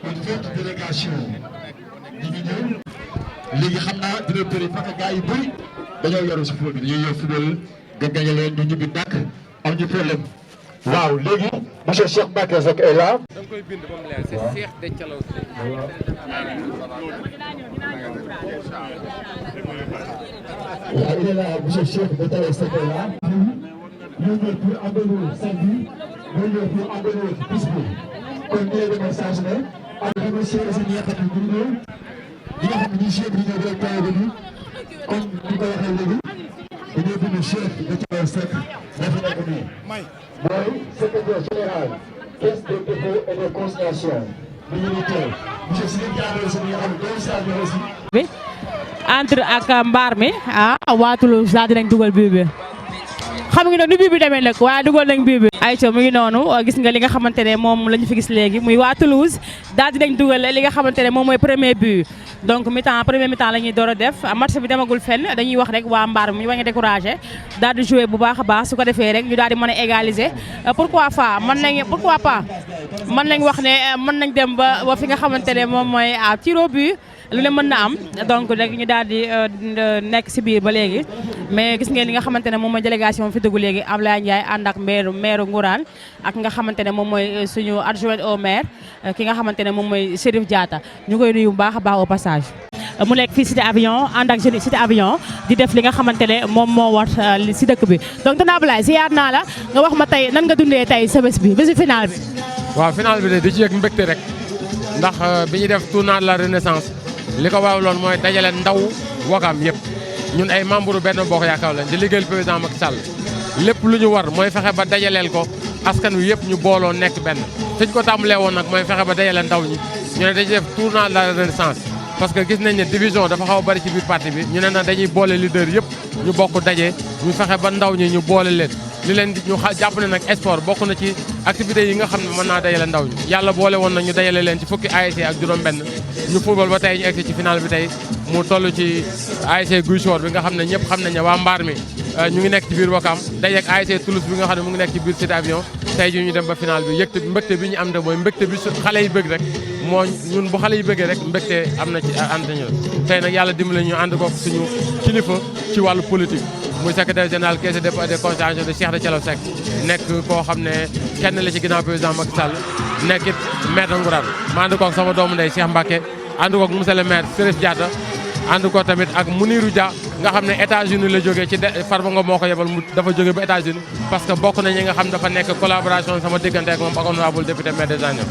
une forte délégation ñi ngi ñëw léegi xam naa directeur yi parce que gars yu bëri dañoo yaru si football bi dañuy yor football nga gañe leen ñu ñibbi dàkk am ñu problème waaw léegi monsieur Cheikh Mbacké Seck est là. da nga koy bind ba mu leer c'est Cheikh Dethialaw waaw il est là monsieur Cheikh Dethialaw Seck est là. ñoo ñëw pour abonner samedi ñoo ñëw pour abonner bis bi kon ñu ngi leen saa su ne ak remercier aussi ñi nga xam ne ñu ñëw ñi nga xam ne ñu Cheikh bi ñëw rek taw bi comme ni ko waxee léegi dañoo bind Cheikh Dethialaw Seck dafa nekk nii mooy secrétaire général caisse des dépôts et des consignations bi ñu ngi teew monsieur Sine Diallo aussi ñi nga xam ne doomu saa bi aussi. entre ak mbaar mi waa Toulouse daal dinañ dugal bii bi xam nga ni bii bi demee nag waaye dugal nañ bii bi ayca mu ngi noonu gis nga li nga xamante ne moom la ñu fi gis léegi muy waa Toulouse daal dinañ dugal li nga xamante ne moom mooy premier but donc premier mi-temps la ñuy door a def match bi demagul fenn dañuy wax rek waa mbaar mi ñu bañ a découragé daal di jouer bu baax a baax su ko defee rek ñu daal di mën a égaliser pourquoi pas mën nañ wax ne mën nañ dem ba fi nga xamante ne moom mooy tir au but lu ne mën na am donc rek ñu daal di nekk si biir ba léegi mais gis ngeen li nga xamante ne moom mooy délégation fi dugg léegi Ablaye Ndiaye ànd ak maire Ngourane ak nga xamante ne moom mooy suñu adjoint au maire ki nga xamante ne moom mooy Chérif Diatta ñu koy nuyu bu baax a baax au passage. mu nekk fii cité avion ànd ak cité avion di def li nga xamante ne moom moo war si dëkk bi donc tonton Ablaye si yaat naa la nga wax ma tey nan nga dundee tey sa bés bi bésu final bi. waaw final bi de di ci yëg mbégte rek ndax bi ñuy def tournoi de la renaissance li ko waraloon mooy dajale ndaw Wakaam yëpp ñun ay membre Benno Bokk Yaakaar lañ di liggéeyal président Macky Sall lépp lu ñu war mooy fexe ba dajaleel ko askan wi yëpp ñu booloo nekk benn fi ñu ko tàmbalee woon nag mooy fexe ba dajale ndaw ñi ñu ne dañuy def tournant de la renaissance parce que gis nañ ne division dafa xaw a bari ci biir parti bi ñu ne na dañuy boole leader yëpp ñu bokk daje ñu fexe ba ndaw ñi ñu boole leen li leen di ñu jàpp ne nag sport bokk na ci activités yi nga xam ne mën naa dajale ndaw ñi yàlla boole woon na ñu dajale leen ci fukki ASC ak juróom-benn ñu football ba tey ñu egsi ci final bi tey mu toll ci ASC Guy Soor bi nga xam ne ñëpp xam nañ ne waa mbaar mi ñu ngi nekk ci biir Wakaam dajeek ASC Toulouse bi nga xam ne mu ngi nekk ci biir Cité Avion tey ji ñu dem ba final bi yëgte mbégte bi ñu am de mooy mbégte bi xale yi bëgg rek moo ñun bu xale yi bëggee rek mbégte am na ci ànd ñu tey nag yàlla dimbali ñu ànd ko suñu kilifa ci wàllu politique muy secrétaire général caisse de dépôt et de consignation de Cheikh Dethialaw Seck nekk koo xam ne kenn la ci ginnaaw président Macky Sall nekk it maire Ngourane ma ànd koog sama doomu ndey Cheikh Mbacké ànd koog monsieur le maire Serif Diatta ànd ko tamit ak Mounirou Dia nga xam ne États-Unis la jógee ci Farba Ngom moo ko yebal mu dafa jóge ba États-Unis parce que bokk na ñi nga xam dafa nekk collaboration sama diggante ak moom ak honorable député maire des Agnam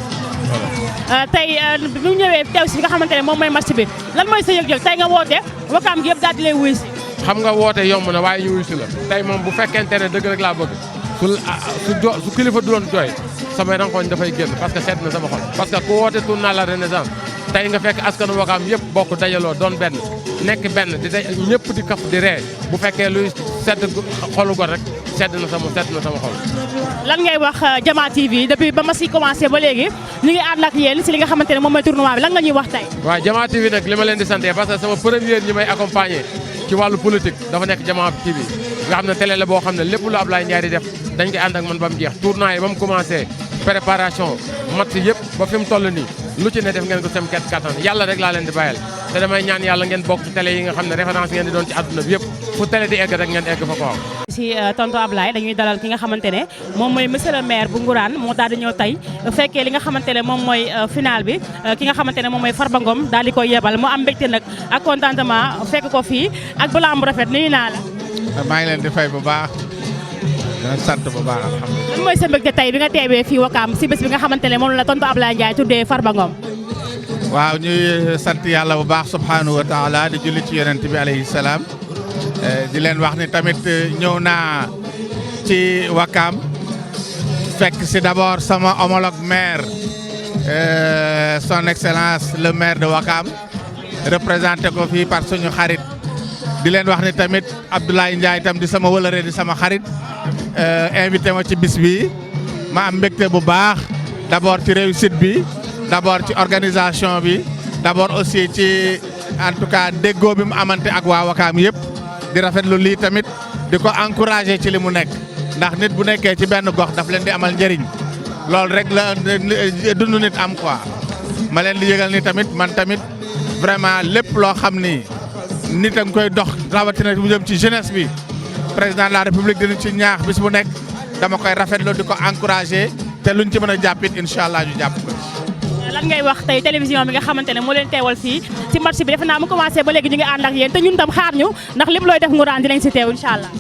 voilà. tey bi mu ñëwee teew si nga xamante ne moom mooy match bi lan mooy sa yëg-yëg tey nga woote Wakaam gi yëpp daal di lay wuyu si. xam nga woote yomb na waaye ñu wuyu si la tey moom bu fekkente ne dëgg rek laa bëgg su kilifa du doon jooy samay rankoñ dafay génn parce que seet na sama xol parce que ku woote tournant la renaissance tey nga fekk askanu Wakaam yëpp bokk dajaloo doon benn nekk benn di ñëpp di kaf di ree bu fekkee luy sedd xolu gor rek sedd na sama xol. lan ngay wax Jama TV depuis ba ma si commencé ba léegi ñu ngi ànd ak yéen si li nga xamante ne moom mooy tournoi bi lan nga ñuy wax tey. waaw Jama TV nag li ma leen di sant parce que sama première ñi may accompagner ci wàllu politique dafa nekk Jama TV nga xam ne télé la boo xam ne lépp lu Ablaye Ndiaye di def dañ koy ànd ak man ba mu jeex tournoi yi ba mu commencé préparation match yëpp ba fi mu toll nii lu ci ne def ngeen ko sem ket kattan yàlla rek laa leen di bàyyal te damay ñaan yàlla ngeen bokk ci télé yi nga xam ne référence ngeen di doon ci àdduna bi yëpp fu télé di egg rek ngeen egg fa ko am. si tonton Ablaye dañuy dalal ki nga xamante ne moom mooy monsieur le maire bu Ngourane moo daal di ñëw tey fekkee li nga xamante ne moom mooy final bi ki nga xamante ne moom mooy Farba Ngom daal di koy yebal mu am mbégte nag ak contentement fekk ko fii ak balaam bu rafet nuyu naa la. maa ngi leen di fay bu baax dina sant bu baax alhamdulilah. lan mooy sa mbégte tey bi nga teewee fii Wakaam si bés bi nga xamante ne moom la tonton Ablaye Ndiaye tuddee Farba Ngom. waaw ñuy sant yàlla bu baax subhanahu wa taala di julli ci yonent bi alayhi salaam di leen wax ni tamit ñëw naa ci Wakaam fekk si d'abord sama homologue maire son excellence le maire de Wakaam représenté ko fii par suñu xarit di leen wax ni tamit Abdoulaye Ndiaye tam di sama wëlëre di sama xarit invité ma ci bis bi ma am mbégte bu baax d'abord ci réussite bi d'abord ci organisation bi d'abord aussi ci en tout cas déggoo bi mu amante ak waa Wakaam yëpp di rafetlu lii tamit di ko encourager ci li mu nekk ndax nit bu nekkee ci benn gox daf leen di amal njëriñ loolu rek la dund nit am quoi ma leen di yëgal ni tamit man tamit vraiment lépp loo xam ni nit a ngi koy dox rawatina mu jëm ci jeunesse bi président de la république dina ci ñaax bis bu nekk dama koy rafetlu di ko encourager te luñ ci mën a jàppit incha allah ñu jàpp ko. lan ngay wax tey télévision bi nga xamante ne moo leen teewal fii ci match bi defe naa mu commencé ba léegi ñu ngi ànd ak yéen te ñun tam xaar ñu ndax lépp looy def Ngourane dinañ si teew incha allah.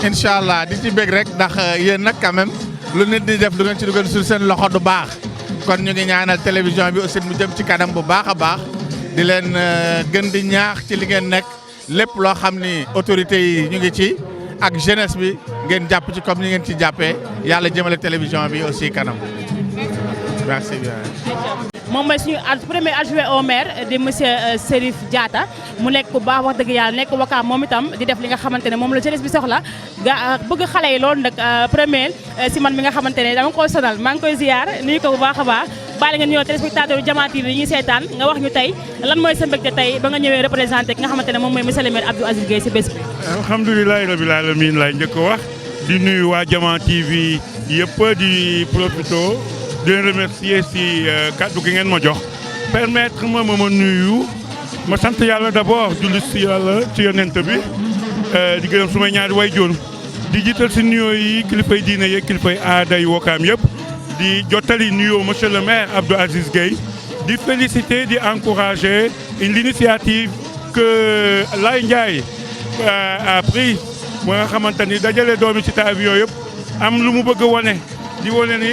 incha allah di ci bëgg rek ndax yéen nag quand même lu nit di def du ngeen ci dugal sur seen loxo du baax kon ñu ngi ñaanal télévision bi aussi mu jëm ci kanam bu baax a baax di leen gën di ñaax ci li ngeen nekk lépp loo xam ni autorités yi ñu ngi ci ak jeunesse bi ngeen jàpp ci comme ni ngeen ci jàppee yàlla jëmale télévision bi aussi kanam merci bien. moom mooy suñu premier adjoint au maire di monsieur Serif Diatta mu nekk ku baax wax dëgg yàlla nekk Wakaam moom itam di def li nga xamante ne moom la jeunesse bi soxla bëgg xale yi loolu nag premier si man mi nga xamante ne dama koy sonal maa ngi koy ziar nuyu ko bu baax a baax bàyyi nga ñëw téléspectateur Jama TV yi ñuy seetaan nga wax ñu tey lan mooy sa mbégte tey ba nga ñëwee représenté ki nga xamante ne moom mooy monsieur le maire Abdou Aziz Gueye si bés bi. alhamdulilah rabil alamin laay njëkk a wax di nuyu waa Jama TV yëpp di profito di leen remercier si kàddu gi ngeen ma jox permettre ma nuyu ma sant yàlla d'abord julli si yàlla ci yonent bi di gërëm sumay ñaari waajur di jiital si nuyoo yi kilifay diine yeeg kilifay aada yi Wakaam yëpp di jottali nuyoo monsieur le maire Abdou Aziz Gueye di féliciter di encourager l'initiative que Laye Ndiaye a pris moo nga xamante ni dajale doomi ci Cité Avion yëpp am lu mu bëgg a wane di wane ni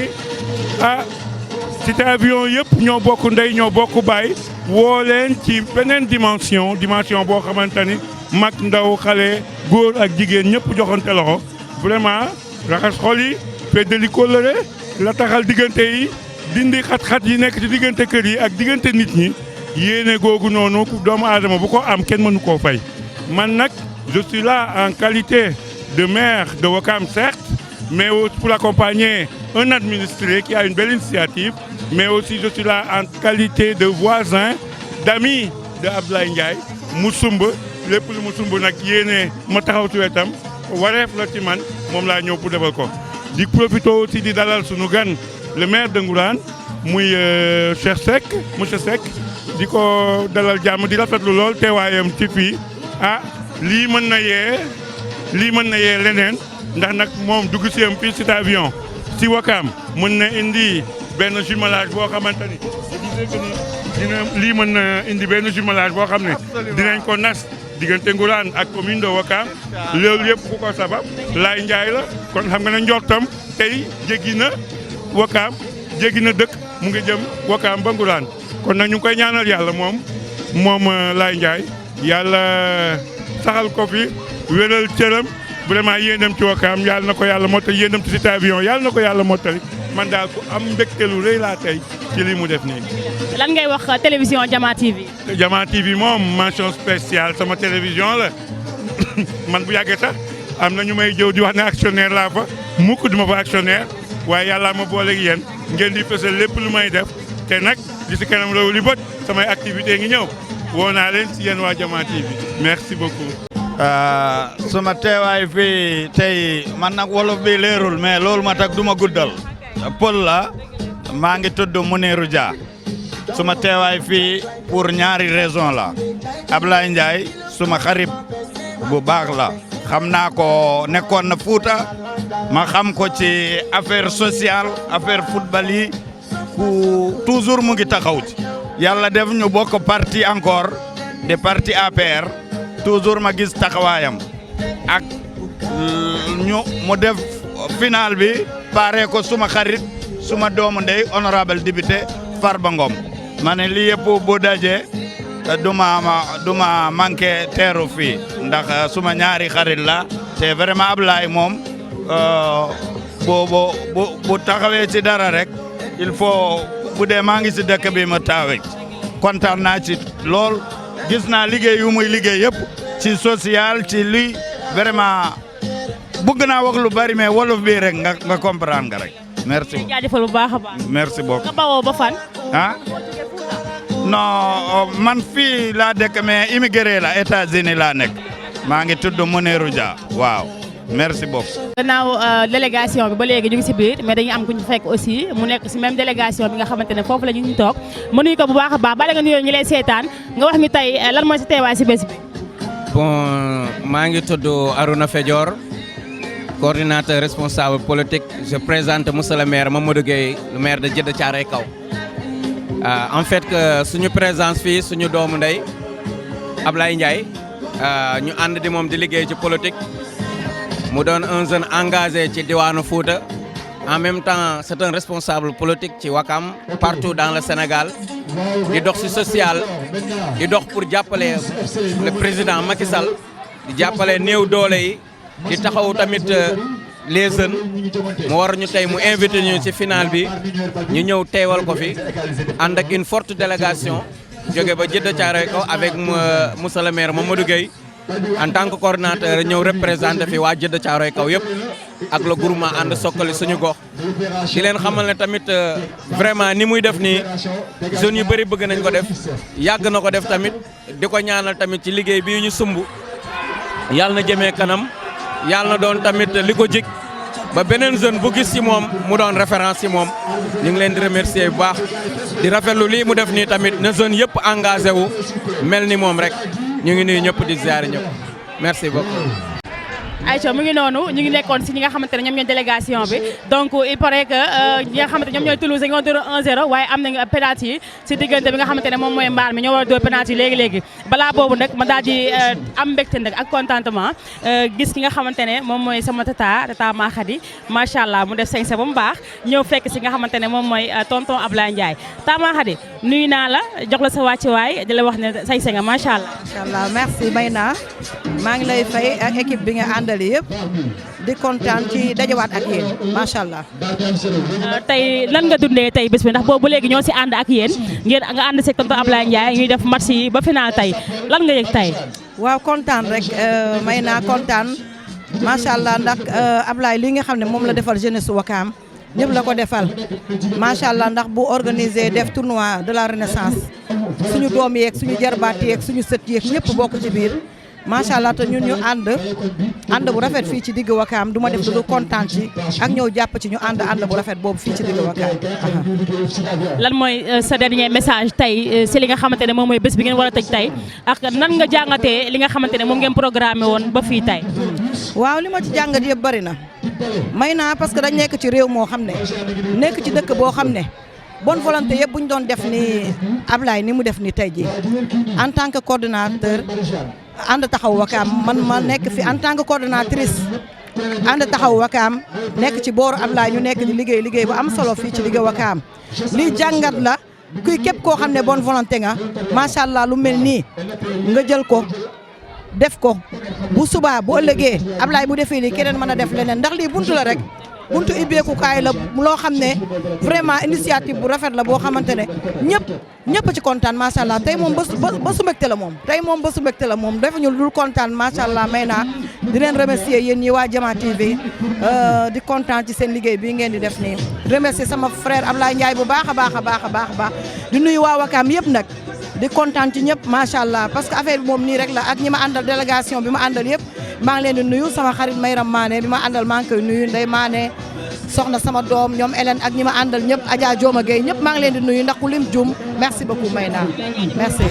Cité Avion yëpp ñoo bokk ndey ñoo bokk baay woo leen ci beneen dimension boo xamante ni mag ndaw xale góor ak jigéen ñëpp joxante loxo vraiment raxas xol yi feddali kóllëre la taxal diggante yi dindi xat-xat yi nekk ci diggante kër yi ak diggante nit ñi yéene googu noonu doomu aadama bu ko am kenn mënu koo fay man nag je suis là en qualité de maire de Ouakam certes mais aussi pour accompagner un administré qui a une belle initiative mais aussi je suis là en qualité de voisin d'ami de Abdoulaye Ndiaye mu sumb lépp lu mu sumb nag yéene ma taxaw ci wetam wareef la ci man moom laa ñëw pour defal ko di profité aussi di dalal sunu gan le maire de Ngourane muy Cheikh Seck monsieur Seck di ko dalal jàmm di rafetlu lool teewaayam ci fii ah lii mën na yee leneen ndax nag moom dugg si am fii Cité Avion si Ouakam mën na indi benn jumelage boo xamante ni lii mën na indi benn jumelage boo xam ne dinañ ko nas diggante Ngourane ak commune de Ouakam loolu yëpp ku ko sabab Laye Ndiaye la kon xam nga ne njortam tey jéggi na Ouakam jéggi na dëkk mu ngi jëm Ouakam ba Ngourane kon nag ñu ngi koy ñaanal yàlla moom Laye Ndiaye yàlla saxal ko fi wéral cëram vraiment yéenam ci Ouakam yàlla na ko yàlla mottali yéenam ci Cité Avion yàlla na ko yàlla mottali man daal ku am mbégte lu rëy laa tey ci lii mu def nii. lan ngay wax télévision Jama TV. Jama TV moom mention spéciale sama télévision la man bu yàggee sax am na ñu may jëw di wax ne actionnaire laa fa mukk duma fa actionnaire waaye yàlla ma booleeg yéen ngeen di fësal lépp lu may def te nag di si kanam réew li bët samay activité ngi ñëw woo naa leen si yéen waa Jama TV merci beaucoup. suma teewaay fii tey man nag wolof bi leerul mais loolu ma tax duma guddal pël la maa ngi tudd Mounirou Dia suma teewaay fii pour ñaari raison la Ablaye Ndiaye suma xarit bu baax la xam naa ko nekkoon na Fuuta ma xam ko ci affaire sociale affaire football yi ku toujours mu ngi taxaw ci yàlla def ñu bokk parti encore de parti APR toujours ma gis taxawaayam ak ñu mu def final bi pare ko suma xarit suma doomu ndey honorable député Farba Ngom ma ne lii yëpp bu daje duma manqué teeru fii ndax suma ñaari xarit la te vraiment Ablaye moom bu taxawee ci dara rek il faut bu dee maa ngi si dëkk bi ma taawee kontaan naa ci lool gis naa liggéey yu muy liggéey yëpp ci social ci luy vraiment bëgg naa wax lu bari mais wolof bi rek nga comprendre nga rek merci beaucoup jaajëfal bu baax a baax. merci beaucoup. nga bawoo ba fan. ah non man fii laa dëkk mais immigré la États-Unis laa nekk maa ngi tudd Mounirou Dia waaw merci beaucoup. gannaaw délégation bi ba léegi ñu ngi si biir mais dañuy am ku ñu fekk aussi mu nekk si même délégation bi nga xamante ne foofu la ñu toog mu nuyu ko bu baax a baax bala nga nuyoo ñu lay seetaan nga wax ñu tey lan mooy si teewaay si bés bi. Bon, maa ngi tudd Arouna Fedior, coordinateur responsable politique. Je présente monsieur le maire Mamadou Gueye, le maire de Djeddah Thiaroye Kaw. En fait que suñu présence fii suñu doomu ndey Ablaye Ndiaye ñu ànd di moom di liggéey ci politique mu doon un jeune engagé ci diwaanu Fouta. En même temps c'est un responsable politique ci Ouakam partout dans le Sénégal di dox ci social di dox pour jàppale le président Macky Sall di jàppale néew doole yi di taxaw tamit les jeunes mu war ñu tey mu invité ñu ci final bi ñu ñëw teewal ko fi ànd ak une forte délégation jóge ba Djeddah Thiaroye Kaw avec monsieur le maire Mamadou Gueye en tant que coordinateur ñëw représenté fi waa Djeddah Thiaroye Kaw yëpp ak le groupement ànd sokkali suñu gox di leen xamal ne tamit vraiment ni muy def nii jeunes yu bëri bëgg nañ ko def yàgg na ko def tamit di ko ñaanal tamit ci liggéey bii ñu sumb yàlla na jëmee kanam yàlla na doon tamit li ko jik ba beneen jeune bu gis ci moom mu doon référence ci moom ñu ngi leen di remercier bu baax di rafetlu lii mu def nii tamit na jeune yëpp engagé wu mel ni moom rek ñu ngi nuyu ñëpp di ziar ñëpp merci beaucoup. Aïcha mu ngi noonu ñu ngi nekkoon si ñi nga xamante ne ñoom ñooy délégation bi donc il paraît que ñi nga xamante ñoom ñooy Toulouse dañoo door 1-0 waaye am nañu penalty yi si diggante bi nga xamante ne moom mooy mbaar mi ñoo war a door penalty yi léegi-léegi balaa boobu nag ma daal di am mbégte nag ak contentement gis ki nga xamante ne moom mooy sama tata Makhady macha allah mu def sañse ba mu baax ñëw fekk si nga xamante ne moom mooy tonton Ablaye Ndiaye tata Makhady nuyu naa la jox la sa wàccuwaay di la wax ne sañse nga macha allah. macha allah merci Mayna maa ngi lay fay ak équipe bi nga àndal yëpp di kontaan ci dajawaat ak yéen macha allah. tey lan nga dundee tey bés bi ndax boobu léegi ñoo si ànd ak yéen ngeen nga ànd si tonton Ablaye Ndiaye ñuy def match yi ba final tey lan nga yëg tey. waaw kontaan rek Mayna kontaan macha allah ndax Ablaye li nga xam ne moom la defal jeunesse Ouakam ñëpp la ko defal macha allah ndax bu organisé def tournoi de la renaissance suñu doom yeeg suñu jarbaat yeeg suñu sët yeeg ñëpp bokk ci biir. macha allah te ñun ñu ànd bu rafet fii ci digg Wakaam du ma def lu kontaan ci ak ñëw jàpp ci ñu ànd bu rafet boobu fii ci digg Wakaam. lan mooy sa dernier message tey si li nga xamante ne moom mooy bés bi ngeen war a tëj tey ak nan nga jàngatee li nga xamante ne moom ngeen programmé woon ba fii tey. waaw li ma ci jàngat yëpp bari na may naa parce que dañ nekk ci réew moo xam ne nekk ci dëkk boo xam ne bonne volonté yëpp bu ñu doon def ni Ablaye ni mu def ni tey jii en tant que coordonnateur. ànd taxaw Wakaam man ma nekk fi en tant que coordonnatrice ànd taxaw Wakaam nekk ci booru Ablaye ñu nekk di liggéey bu am solo fii ci liggéey Wakaam lii jàngat la kuy képp koo xam ne bonne volonté nga macha allah lu mel nii nga jël ko def ko bu subaa bu ëllëgee Ablaye bu defee lii keneen mën a def leneen ndax lii buntu la rek buntu ibbeekukaay la loo xam ne vraiment initiative bu rafet la boo xamante ne ñëpp ci kontaan macha allah tey moom ba su mbégte la moom tey moom ba su mbégte la moom dafa ñu dul kontaan macha allah may naa di leen remercier yéen ñi waa Jama TV di kontaan ci seen liggéey bii ngeen di def nii remercier sama frère Ablaye Ndiaye bu baax a baax di nuyu waa Wakaam yëpp nag di kontaan ci ñëpp macha allah parce que affaire bi moom nii rek la ak ñi ma àndal délégation bi ma àndal yëpp maa ngi leen di nuyu sama xarit Mayram Mané bi ma àndal maa ngi koy nuyu Ndeye Mané soxna sama doom ñoom Hélène ak ñi ma àndal ñëpp Adja Dioma Gueye ñëpp maa ngi leen di nuyu ndax ku lim jum merci beaucoup Mayna merci.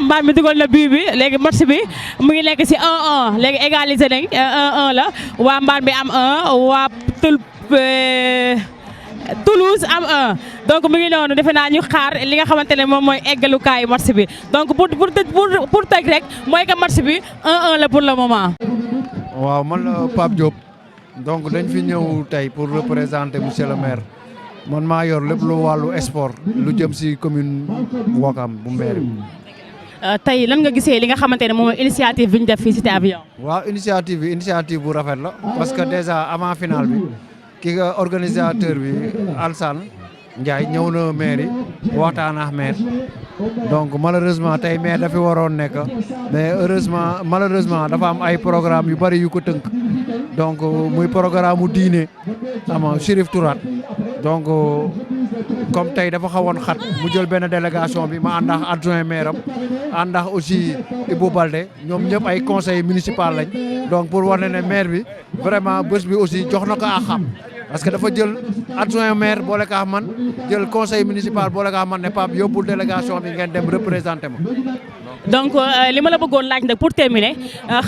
mbaar mi dugal na bii bi léegi match bi mu ngi nekk ci 1-1 léegi égalisé nañ 1-1 la waa mbaar mi am 1 waa Toulouse am 1 donc mu ngi noonu defe naa ñu xaar li nga xamante ne moom mooy eggalukaayu match bi donc pour tëj rek mooy que match bi 1-1 la pour le moment. waaw man la Pape Diop donc dañ fi ñëw tey pour représenter monsieur le maire man maa yor lépp lu wàllu sport lu jëm ci commune Ouakam bu Mbéri. tey lan nga gisee li nga xamante ne moom mooy initiative bi ñu def fii Cité Avion. waaw initiative bu rafet la parce que déjà avant finale bi ki nga organisateur bi Alsane Ndiaye ñëw na mairie waxtaan ak maire donc malheureusement tey maire dafi waroon nekk mais malheureusement dafa am ay programme yu bari yu ko tënk donc muy programme mu diine ama Chérif Tourat donc comme tey dafa xawoon xat mu jël benn délégation bi ma ànd ak adjoint maire am ànd ak aussi Ibou Balde ñoom ñëpp ay conseil municipal lañ donc pour wane ne maire bi vraiment bés bi aussi jox na ko ak xam parce que dafa jël adjoint maire boole kaa man jël conseil municipal boole kaa man ne Pape yóbbul délégation bi ngeen dem représenté ma. donc li ma la bëggoon laaj nag pour terminer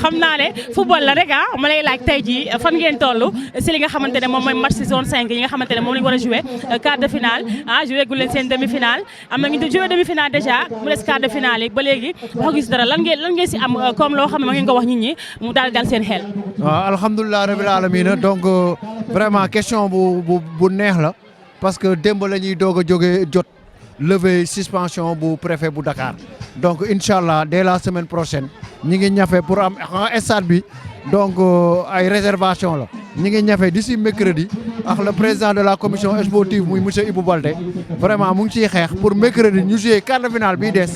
xam naa ne football la rek ma lay laaj tey jii fan ngeen toll si li nga xamante ne moom mooy match zone 5 yi nga xamante ne moom la ñu war a joué quart de finale joué gu leen seen demi finale am na ñu joué demi finale déjà mu des quart de finale yi ba léegi wax gis dara lan ngeen si am comme loo xam ne ma ngeen ko wax nit ñi mu daal dal seen xel. waaw alhamdulilah rabil alamin donc vraiment question bu neex la parce que démb la ñuy doog a jógee jot lever suspension bu préfet bu Dakar. donc incha allah dès la semaine prochaine ñi ngi ñafe pour am stade bi donc ay réservation la ñi ngi ñafe d'ici mercredi ak le président de la commission sportive muy monsieur Ibou Balde vraiment mu ngi ciy xeex pour mercredi ñu jouer quart de finale bii des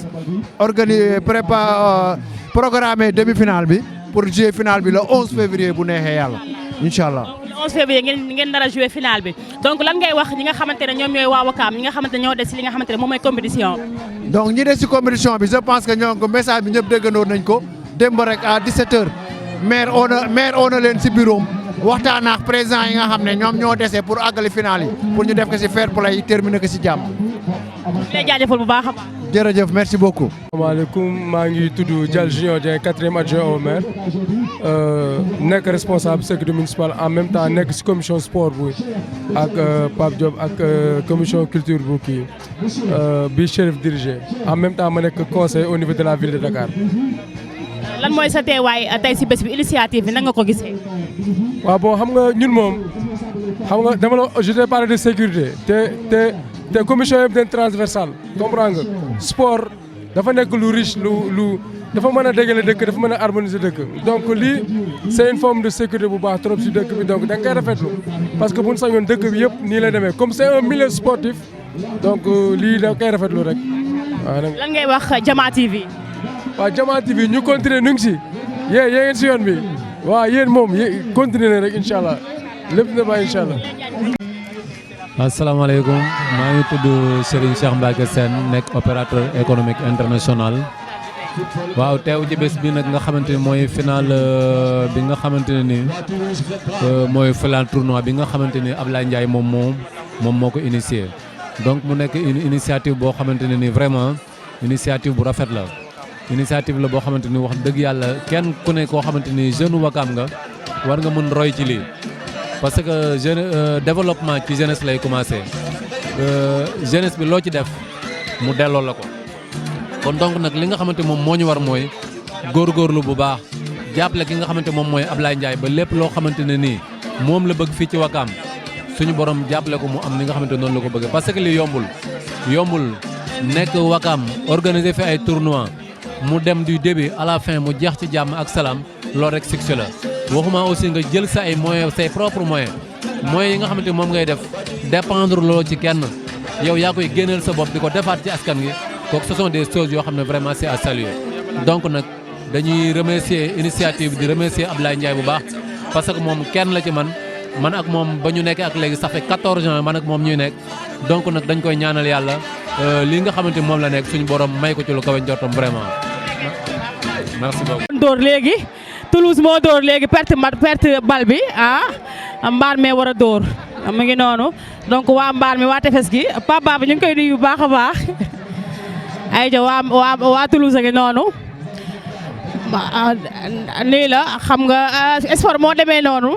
programmer demi-finale bi pour jouer finale bi le 11 février bu neexee yàlla incha allah. le 11 février ngeen nar a jouer finale bi donc lan ngay wax ñi nga xamante ne ñoom ñooy waa Wakaam ñi nga xamante ne ñoo des si li nga xamante ne moom mooy compétition bi. donc ñi des si compétition bi je pense que ñoo ngi ko message bi ñëpp déggandoo nañ ko démb rek à 17h maire oo na leen si bureau waxtaan ak président yi nga xam ne ñoom ñoo dese pour àggali finale yi pour ñu def ko si fair play terminer ko si jàmm. ñu lay jaajëfal bu baax a baax. jërëjëf merci beaucoup. asalaamaaleykum maa ngi tudd Dial Junior Dieng 4e adjoint au maire nekk responsable sécurité municipale en même temps nekk si commission sport bu ak Pape Diop ak commission culture bu kii bi Chérif dirigé en même temps ma nekk conseil au niveau de la ville de Dakar. lan mooy sa teewaay tey si bés bi initiative bi nan nga ko gisee. waaw bon xam nga ñun moom xam nga dama la je t'ai parlé de sécurité te commission yëpp dañ transversale comprendre nga sport dafa nekk lu riche lu dafa mën a dégale dëkk dafa mën a harmoniser dëkk donc lii c'est une forme de sécurité bu baax trop si dëkk bi donc da nga koy rafetlu parce que bu ñu sañoon dëkk bi yëpp nii lay demee comme c'est un milieu sportif donc lii da nga koy rafetlu rek waaw. lan ngay wax Jama TV. waaw Jama TV ñu continuer ñu ngi si yéen ngeen si yoon bi waaw yéen moom continuer na rek incha allah lépp na ba incha allah. asalaamaaleykum maa ngi tudd Serigne Cheikh Mbacke Sène nekk opérateur économique international waaw teew ci bés bi nag nga xamante ni mooy final bi nga xamante ne ni mooy final tournoi bi nga xamante ni Ablaye Ndiaye moom moo ko initié donc mu nekk une initiative boo xamante ne ni vraiment initiative bu rafet la initiative la boo xamante ni wax dëgg yàlla kenn ku ne koo xamante ni jeune Wakaam nga war nga mën roy ci lii. parce que développement ci jeunesse lay commencé jeunesse bi loo ci def mu delloo la ko kon donc nag li nga xamante moom moo ñu war mooy góorgóorlu bu baax jàppale ki nga xamante moom mooy Ablaye Ndiaye ba lépp loo xamante ne nii moom la bëgg fii ci Wakaam suñu borom jàppale ko mu am li nga xamante noonu la ko bëgg parce que li yombul nekk Wakaam organiser fi ay tournoi mu dem du début à la fin mu jeex ci jàmm ak salaam loolu rek succès la. waxuma aussi nga jël sa ay moyens say propres moyens yi nga xamante moom ngay def dépendre loo ci kenn yow yaa koy génneel sa bopp di ko defaat ci askan gi kooku ce sont des choses yoo xam ne vraiment c'est à saluer donc nag dañuy remercier initiative di remercier Ablaye Ndiaye bu baax parce que moom kenn la ci man ak moom ba ñu nekkee ak léegi ça fait 14 ans man ak moom ñuy nekk donc nag dañ koy ñaanal yàlla li nga xamante moom la nekk suñu borom may ko ci lu kawe njortam vraiment merci beaucoup. door léegi Toulouse moo door léegi perte bal bi mbaar mee war a door mu ngi noonu donc waa mbaar mi waa tefes gi Pape Baba ñu ngi koy nuyu bu baax a baax ay ja waa Toulouse a ngi noonu nii la xam nga sport moo demee noonu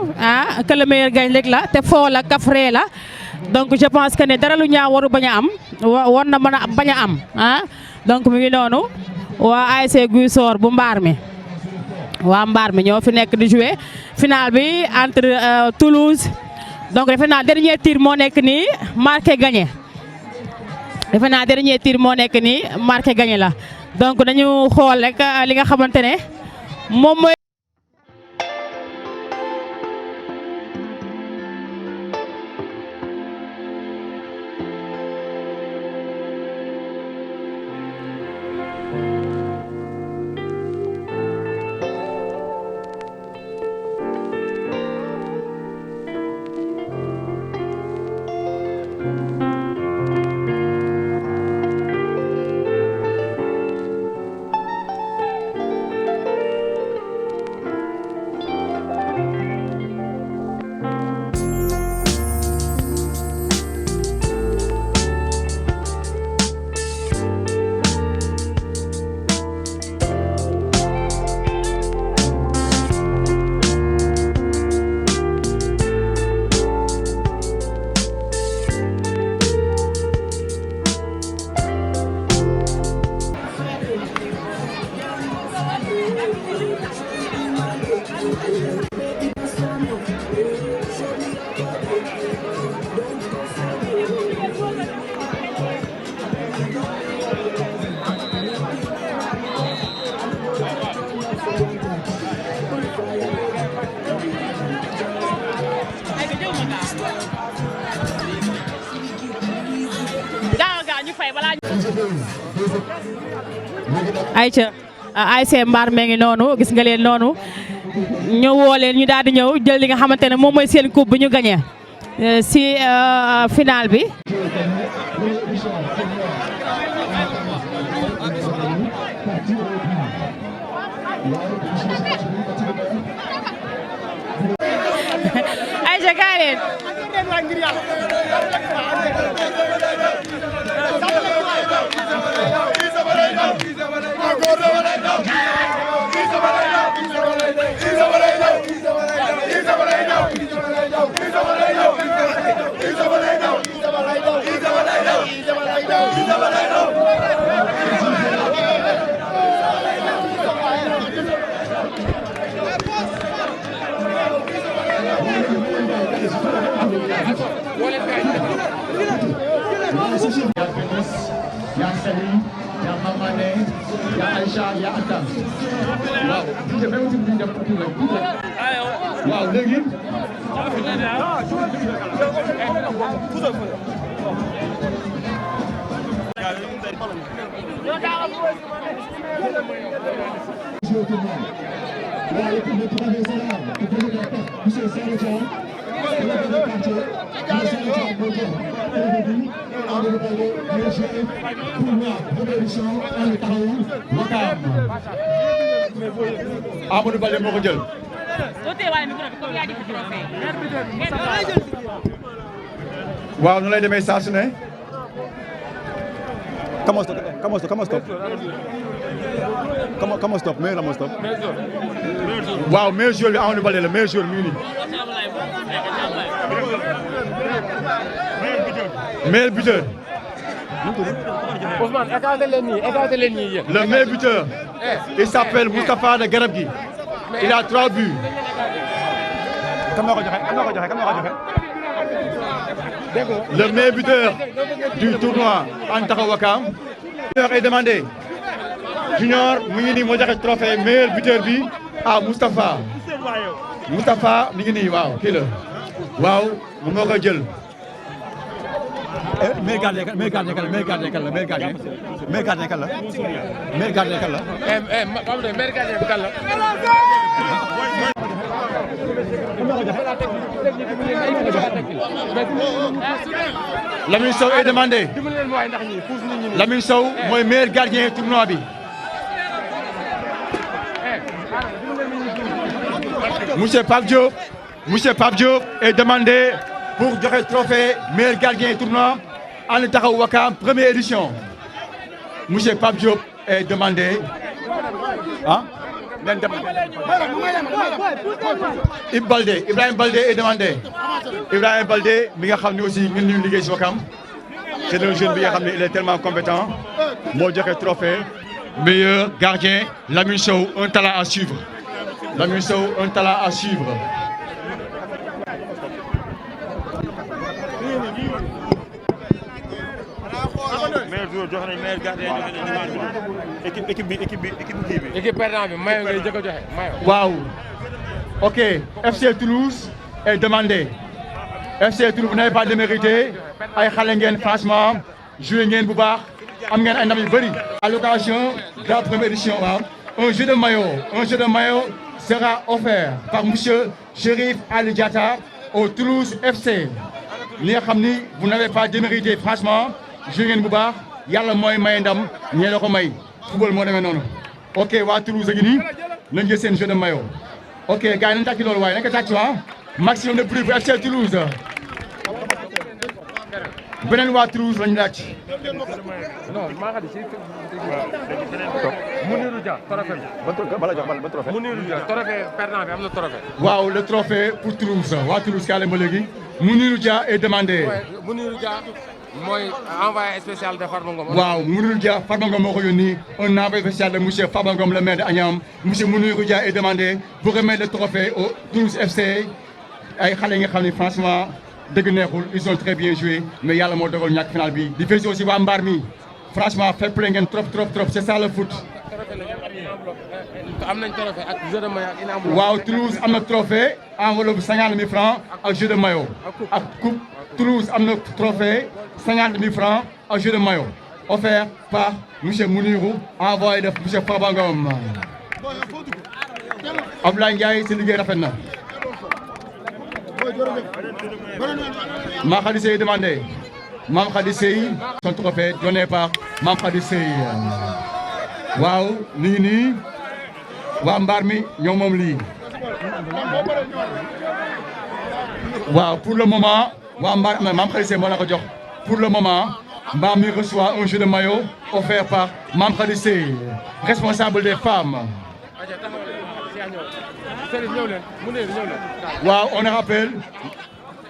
que le meilleur gagne rek la te foo la kafree la donc je pense que ne dara lu ñaaw waru bañ a am war na mën a bañ a am donc mu ngi noonu waa ASC Guy Soor bu mbaar mi waa mbaar mi ñoo fi nekk di jouer final bi entre Toulouse donc defe naa dernier tir moo nekk nii marqué gagné defe naa dernier tir moo nekk nii marqué gagné la donc dañu xool rek li nga xamante ne moom mooy ayca ASC Mbar mee ngi noonu gis nga leen noonu ñu woo leen ñu daal di ñëw jël li nga xamante ne moom mooy seen coupe bi ñu gagné si final bi. Aïcha kaay leen. Ya Salim, ya Mamane, ya Aïcha, ya Atam. Waaw, DJ même si ñu def tuuti rek. Waaw, léegi. Amadou Baldé moo ko jël. waaw nu lay demee saa su ne. Comment stop? Comment stop? Mais la stop. waaw meilleur joueur bi Amadou Baldé la meilleur joueur mi ngi nii. meilleur buteur. Ousmane écarté leen nii yéen. Le meilleur buteur. Il s'appelle Moustapha de Garabgui. Il a 3 buts. Le meilleur buteur du tournoi Anta Wakam. Junior est demandé. Junior mu ngi nii moo joxe trophée meilleur buteur bi à Moustapha. Moustapha mi ngi nii waaw kii la waaw mu moo ko jël. meilleur gardien kan la meilleur gardien kan la. meilleur gardien kan la. meilleur gardien bi kan la. Lamine Sow est demandé. Lamine Sow mooy meilleur gardien tournoi bi. Monsieur Pape Diop est demandé pour joxe trophée meilleur gardien tournoi Ànd Taxawu Wakam première édition. Monsieur Pape Diop est demandé. Ah? Ibrahima Baldé est demandé. Ibrahima Baldé mi nga xam ne aussi ñun ñu liggéey si Wakam. C'est un jeune bi nga xam ne il est tellement compétent. moo joxe trophée meilleur gardien Lamine Sow, un talent à suivre. Lamine Sow, un talent à suivre. meilleur joueur joxe nañ meilleur gardien joxe nañ équipe bi équipe perdant bi mayo ngay jëkk a joxe mayo. Waaw. OK, FC Toulouse est demandé. FC Toulouse, vous n'avez pas démérité. Ay xale ngeen franchement joué ngeen bu baax. Am ngeen ay ndam yu bëri. À l'occasion de la première édition, waaw. Un jeu de maillot sera offert par monsieur Chérif Ali Diatta au Toulouse FC. Li nga xam ni vous n'avez pas démérité franchement joué ngeen bu baax. Yàlla mooy may ndam ñee la ko may. Football moo demee noonu. OK, waa Toulouse a ngi nii nañ jël seen jeu de maillot. OK, gars yi nañu tàcc loolu waaye nañu ko tàcc waa. Maximum de bruit pour FC Toulouse. beneen waa Toulouse lañu laaj. non maa xam ne Mounirou Dia trophée bi. Mounirou Dia trophée perdant bi am na trophée. waaw le trophée pour Toulouse waa Toulouse kaale ma léegi. Mounirou Dia est demandé. Mounirou Dia mooy envoyé spécial de Farba Ngom. waaw Mounirou Dia Farba Ngom moo ko yónni un envoyé spécial de monsieur Farba Ngom le maire de Agnam. Monsieur Mounirou Dia est demandé pour remettre le trophée au Toulouse FC. ay xale yi nga xam ne franchement dëgg neexul ils ont très bien joué mais yàlla moo dogal ñàkk final bi di féliciter aussi waa Mbar mi franchement fair play ngeen trop c'est ça le foot. am nañ trophée ak jeu de maillot. waaw Toulouse am na trophée enveloppe 50 000 francs ak jeu de maillot ak coupe Toulouse am na trophée 50 000 francs ak jeu de maillot offert par M. Mounirou, envoyé de M. Farba Ngom. Abdoulaye Ndiaye si liggéey rafet na. Mame Khady Seye demandé. Mame Khady Seye, son trophée donné par Mame Khady Seye. Waaw nii waa mbaar mi ñoo moom lii. Waaw pour le moment waa mbaar Mame Khady Seye moo la ko jox. Pour le moment mbaar mi reçoit un jeu de maillot offert par Mame Khady Seye, responsable des femmes. Waaw on rappelle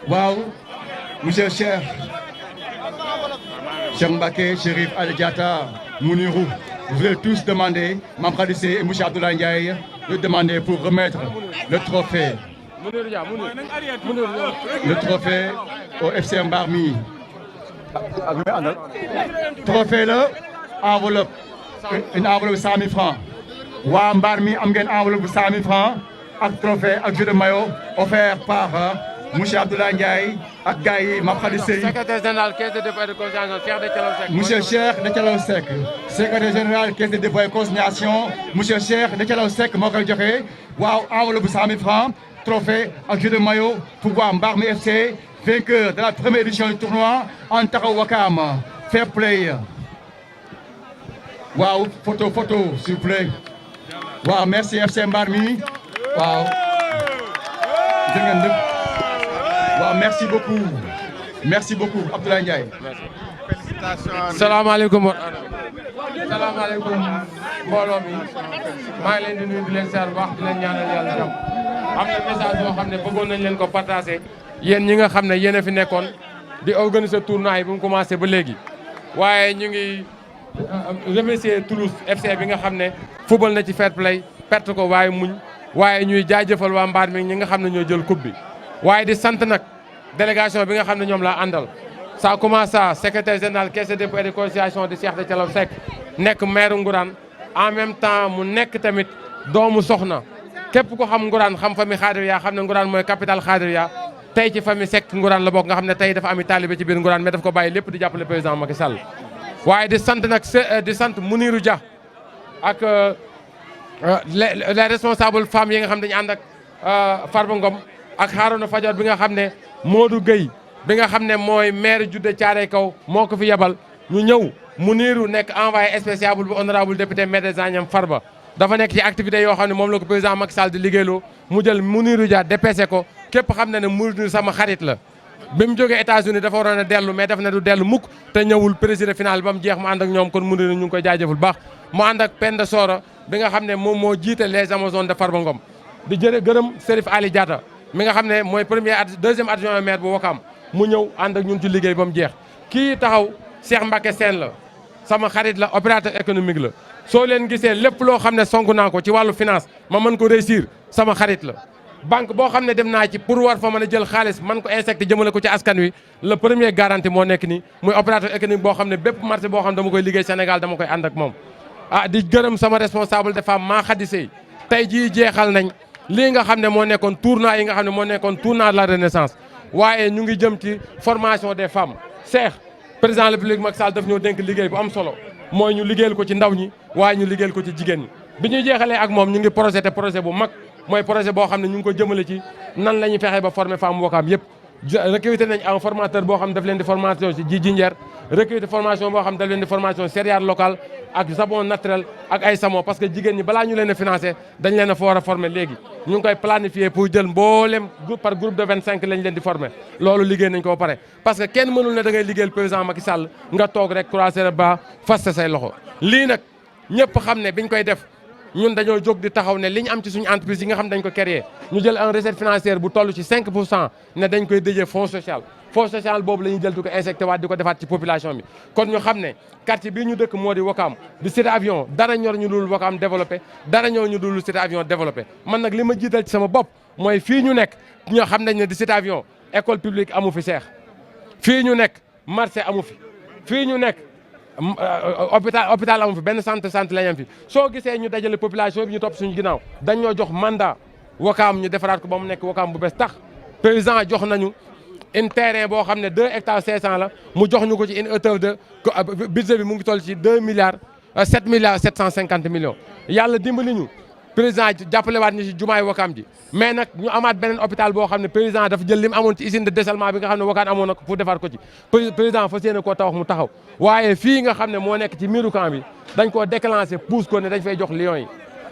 waaw monsieur Cheikh Mbacké Chérif Ali Diatta Mounirou, vous avez tous demandé, Mame Khady Seye et monsieur Abdoulaye Ndiaye, de demander pour remettre le trophée. Le trophée au FC Mbarmi. Trophée là, enveloppe, une enveloppe de 100 000 francs. Waa Mbarmi am ngeen enveloppe de 100 000 francs ak trophée ak jeu de maillot offert par monsieur Abdoulaye Ndiaye ak gars yi Mame Khady Seye. Secrétaire général caisse de dépôt et de consignation Cheikh de Thialaw Seck. Monsieur Cheikh de Thialaw Seck. Secrétaire général caisse de dépôt et consignation monsieur Cheikh de Thialaw Seck moo koy joxe. Waaw enveloppe de 100 000 francs, trophée ak jeu de maillot pour waa Mbarmi FC, vainqueur de la première édition du tournoi en Taxawu Wakam. Fair play. Waaw photo s'il vous plaît. Waaw merci FC Mbarmi. Waaw. Waaw merci beaucoup Abdoulaye Ndiaye. salaamaaleykum mbooloo mi maa ngi leen di nuyu di leen seer bu baax di leen ñaanal yàlla jàmm. am na message boo xam ne bëggoon nañ leen ko partager yéen ñi nga xam ne yéen a fi nekkoon di organiser tournoi yi bu mu commencé ba léegi waaye ñu ngi remercier Toulouse FC bi nga xam ne football na ci fair play perte ko waaye muñ waaye ñuy jaajëfal waa mbaar mi ñi nga xam ne ñoo jël coupe bi waaye di sant nag délégation bi nga xam ne ñoom laa àndal. Ça commence à secrétaire général caisse de dépôt et de consignation de Cheikh de Thialaw Seck nekk maire Ngourane en même temps mu nekk tamit doomu soxna képp ko xam Ngourane xam famille Khadiriya xam ne Ngourane mooy capitale Khadiriya tey ci famille Seck Ngourane la bokk nga xam ne tey dafa ami taalibe ci biir Ngourane mais daf ko bàyyi lépp di jàppale président Macky Sall. waaye di sant nag di sant Mounirou Dia ak les responsables femmes yi nga xam dañu ànd ak Farba Ngom ak Harouna Fadior bi nga xam ne Modou Gueye bi nga xam ne mooy maire Djiddah Thiaroye Kaw moo ko fi yebal ñu ñëw Mounirou nekk envoyé spécial bu honorable député Maître Agnam Farba dafa nekk ci activité yoo xam ne moom la ko président Macky Sall di liggéeyloo mu jël Mounirou Dia dépêché ko képp xam na ne Mounirou sama xarit la bi mu jógee États-Unis dafa waroon a dellu mais dafa ne du dellu mukk te ñëwul président final ba mu jeex mu ànd ak ñoom kon Mounirou ñu ngi koy jaajëful baax mu ànd ak Penda Sora bi nga xam ne moom moo jiite les Amazones de Farba Ngom di gërëm Serif Ali Diatta mi nga xam ne mooy deuxième adjoint maire bu Ouakam mu ñëw ànd ak ñun ci liggéey ba mu jeex kii taxaw Cheikh Mbacké Sène la sama xarit la opérateur économique la soo leen gisee lépp loo xam ne sonk naa ko ci wàllu finance ma mën ko réussir sama xarit la banque boo xam ne dem naa ci pour war fa mën a jël xaalis man ko injecté jëmale ko ci askan wi le premier garantie moo nekk ni muy opérateur économique boo xam ne bépp marché boo xam ne dama koy liggéey Sénégal dama koy ànd ak moom di gërëm sama responsable de femme Mame Khady Seye tey jii jeexal nañ lii nga xam ne moo nekkoon tournoi yi nga xam ne moo nekkoon tournoi de la renaissance waaye ñu ngi jëm ci formation des femmes Cheikh président de la République Macky Sall daf ñoo dénk liggéey bu am solo mooy ñu liggéeyal ko ci ndaw ñi waaye ñu liggéeyal ko ci jigéen ñi bi ñu jeexalee ak moom ñu ngi projet bu mag mooy projet boo xam ne ñu ngi ko jëmale ci nan la ñuy fexee ba former femme Ouakam yëpp recruté nañ un formateur boo xam ne daf leen di formation ci jinjeer recruté formation boo xam ne daf leen di formation céréales locales ak savon naturel ak ay savon parce que jigéen ñi balaa ñu leen a financé dañ leen a fa war a former léegi ñu ngi koy planifier pour jël mboolem par groupe de 25 lañ leen di former loolu liggéey nañ ko ba pare parce que kenn mënul ne da ngay liggéeyal président Macky Sall nga toog rek croiser le bras faste say loxo lii nag ñëpp xam ne biñ koy def ñun dañoo jóg di taxaw ne li ñu am ci suñu entreprise yi nga xam dañ ko créer ñu jël un recette financière bu toll ci 5% ne dañ koy déjee fonds social boobu la ñuy jël di ko injecté waat di ko defaat ci population bi kon ñu xam ne quartier bii ñu dëkk moo di Ouakam di cité avion dara ñor ñu dul Ouakam développé dara ñor ñu dul cité avion développé man nag li ma jiital ci sama bopp mooy fii ñu nekk ñoo xam nañ ne di cité avion école publique amu fi seex fii ñu nekk marché amu fi fii ñu nekk hôpital amu fi benn centre la ñu am fi soo gisee ñu dajale population bi ñu topp suñu ginnaaw dañ ñoo jox mandat Ouakam ñu defaraat ko ba mu nekk Ouakam bu bees tax président jox nañu une terrain boo xam ne 2 hectares 500 la mu jox ñu ko ci une hauteur de budget bi mu ngi toll ci 7 milliards 750 millions yàlla dimbali ñu président jàppalewaat ñu ci jumaay Wakaam ji mais nag ñu amaat beneen hôpital boo xam ne président dafa jël li mu amoon ci usine de dessalement bi nga xam ne Wakaam amoon na ko pour defar ko ci président fas yéene koo tabax mu taxaw waaye fii nga xam ne moo nekk ci miiru camp bi dañ koo déclenché pousse ko ne dañ fay jox Lions yi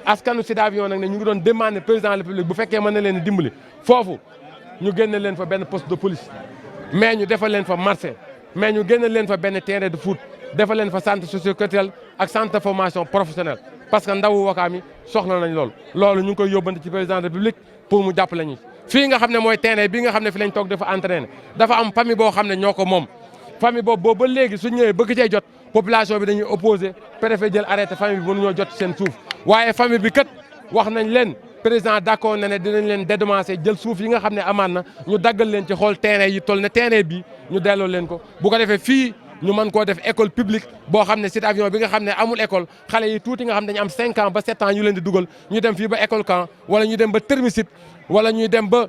askanu Sud Avion nag ne ñu ngi doon demandé président de la République bu fekkee mën na leen dimbali foofu ñu génne leen fa benn poste de police mais ñu defal leen fa marché mais ñu génne leen fa benn terrain de foot defal leen fa centre socio-culturel ak centre de formation professionnelle parce que ndawu Wakaam yi soxla nañ loolu ñu ngi koy yóbbante ci président de la République pour mu jàppale ñu fii nga xam ne mooy terrain bi nga xam ne fi lañ toog dafa entraîné dafa am famille boo xam ne ñoo ko moom famille boobu ba léegi su ñëwee bëgg cee jot population bi dañuy opposé préfet jël arrêté famille bi mënuñoo jot seen suuf waaye famille bi kat wax nañ leen président d'accord na ne dinañ leen dédommager jël suuf yi nga xam ne amaan na ñu daggal leen ci xool terrain yi toll ne terrain bi ñu delloo leen ko bu ko defee fii ñu mën koo def école publique boo xam ne Sud Avion bi nga xam ne amul école xale yi tuuti nga xam ne dañu am 5 ans ba 7 ans ñu leen di dugal ñu dem fii ba école camp wala ñu dem ba Termisit wala ñuy dem ba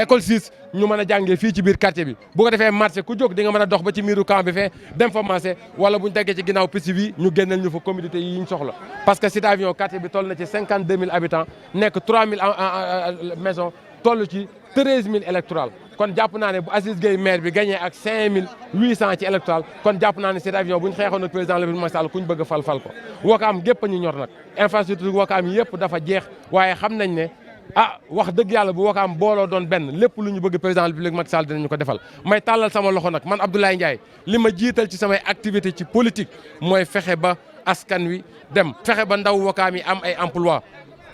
école 6 ñu mën a jàngee fii ci biir quartier bi bu ko defee marché ku jóg di nga mën a dox ba ci miiru camp bi fee dem fa marché wala bu ñu daggee ci ginnaaw piste bi ñu génneel ñu fa communauté yi ñu soxla parce que Sud Avion quartier bi toll na ci 52 000 habitants nekk 3 000 maisons toll ci 13 000 électorales kon jàpp naa ne bu Aziz Gueye maire bi gagné ak 5 800 ci électoral kon jàpp naa ne Sud Avion bu ñu xeexoon ak président Macky Sall ku ñu bëgg a fal ko Wakaam gépp a ñu ñor nag infrastructure Wakaam yëpp dafa jeex waaye xam nañ ne wax dëgg yàlla bu Wakaam booloo doon benn lépp lu ñu bëgg président de la République Macky Sall dinañu ko defal may tàllal sama loxo nag man Abdoulaye Ndiaye li ma jiital ci samay activité ci politique mooy fexe ba askan wi dem fexe ba ndaw Wakaam yi am ay emploi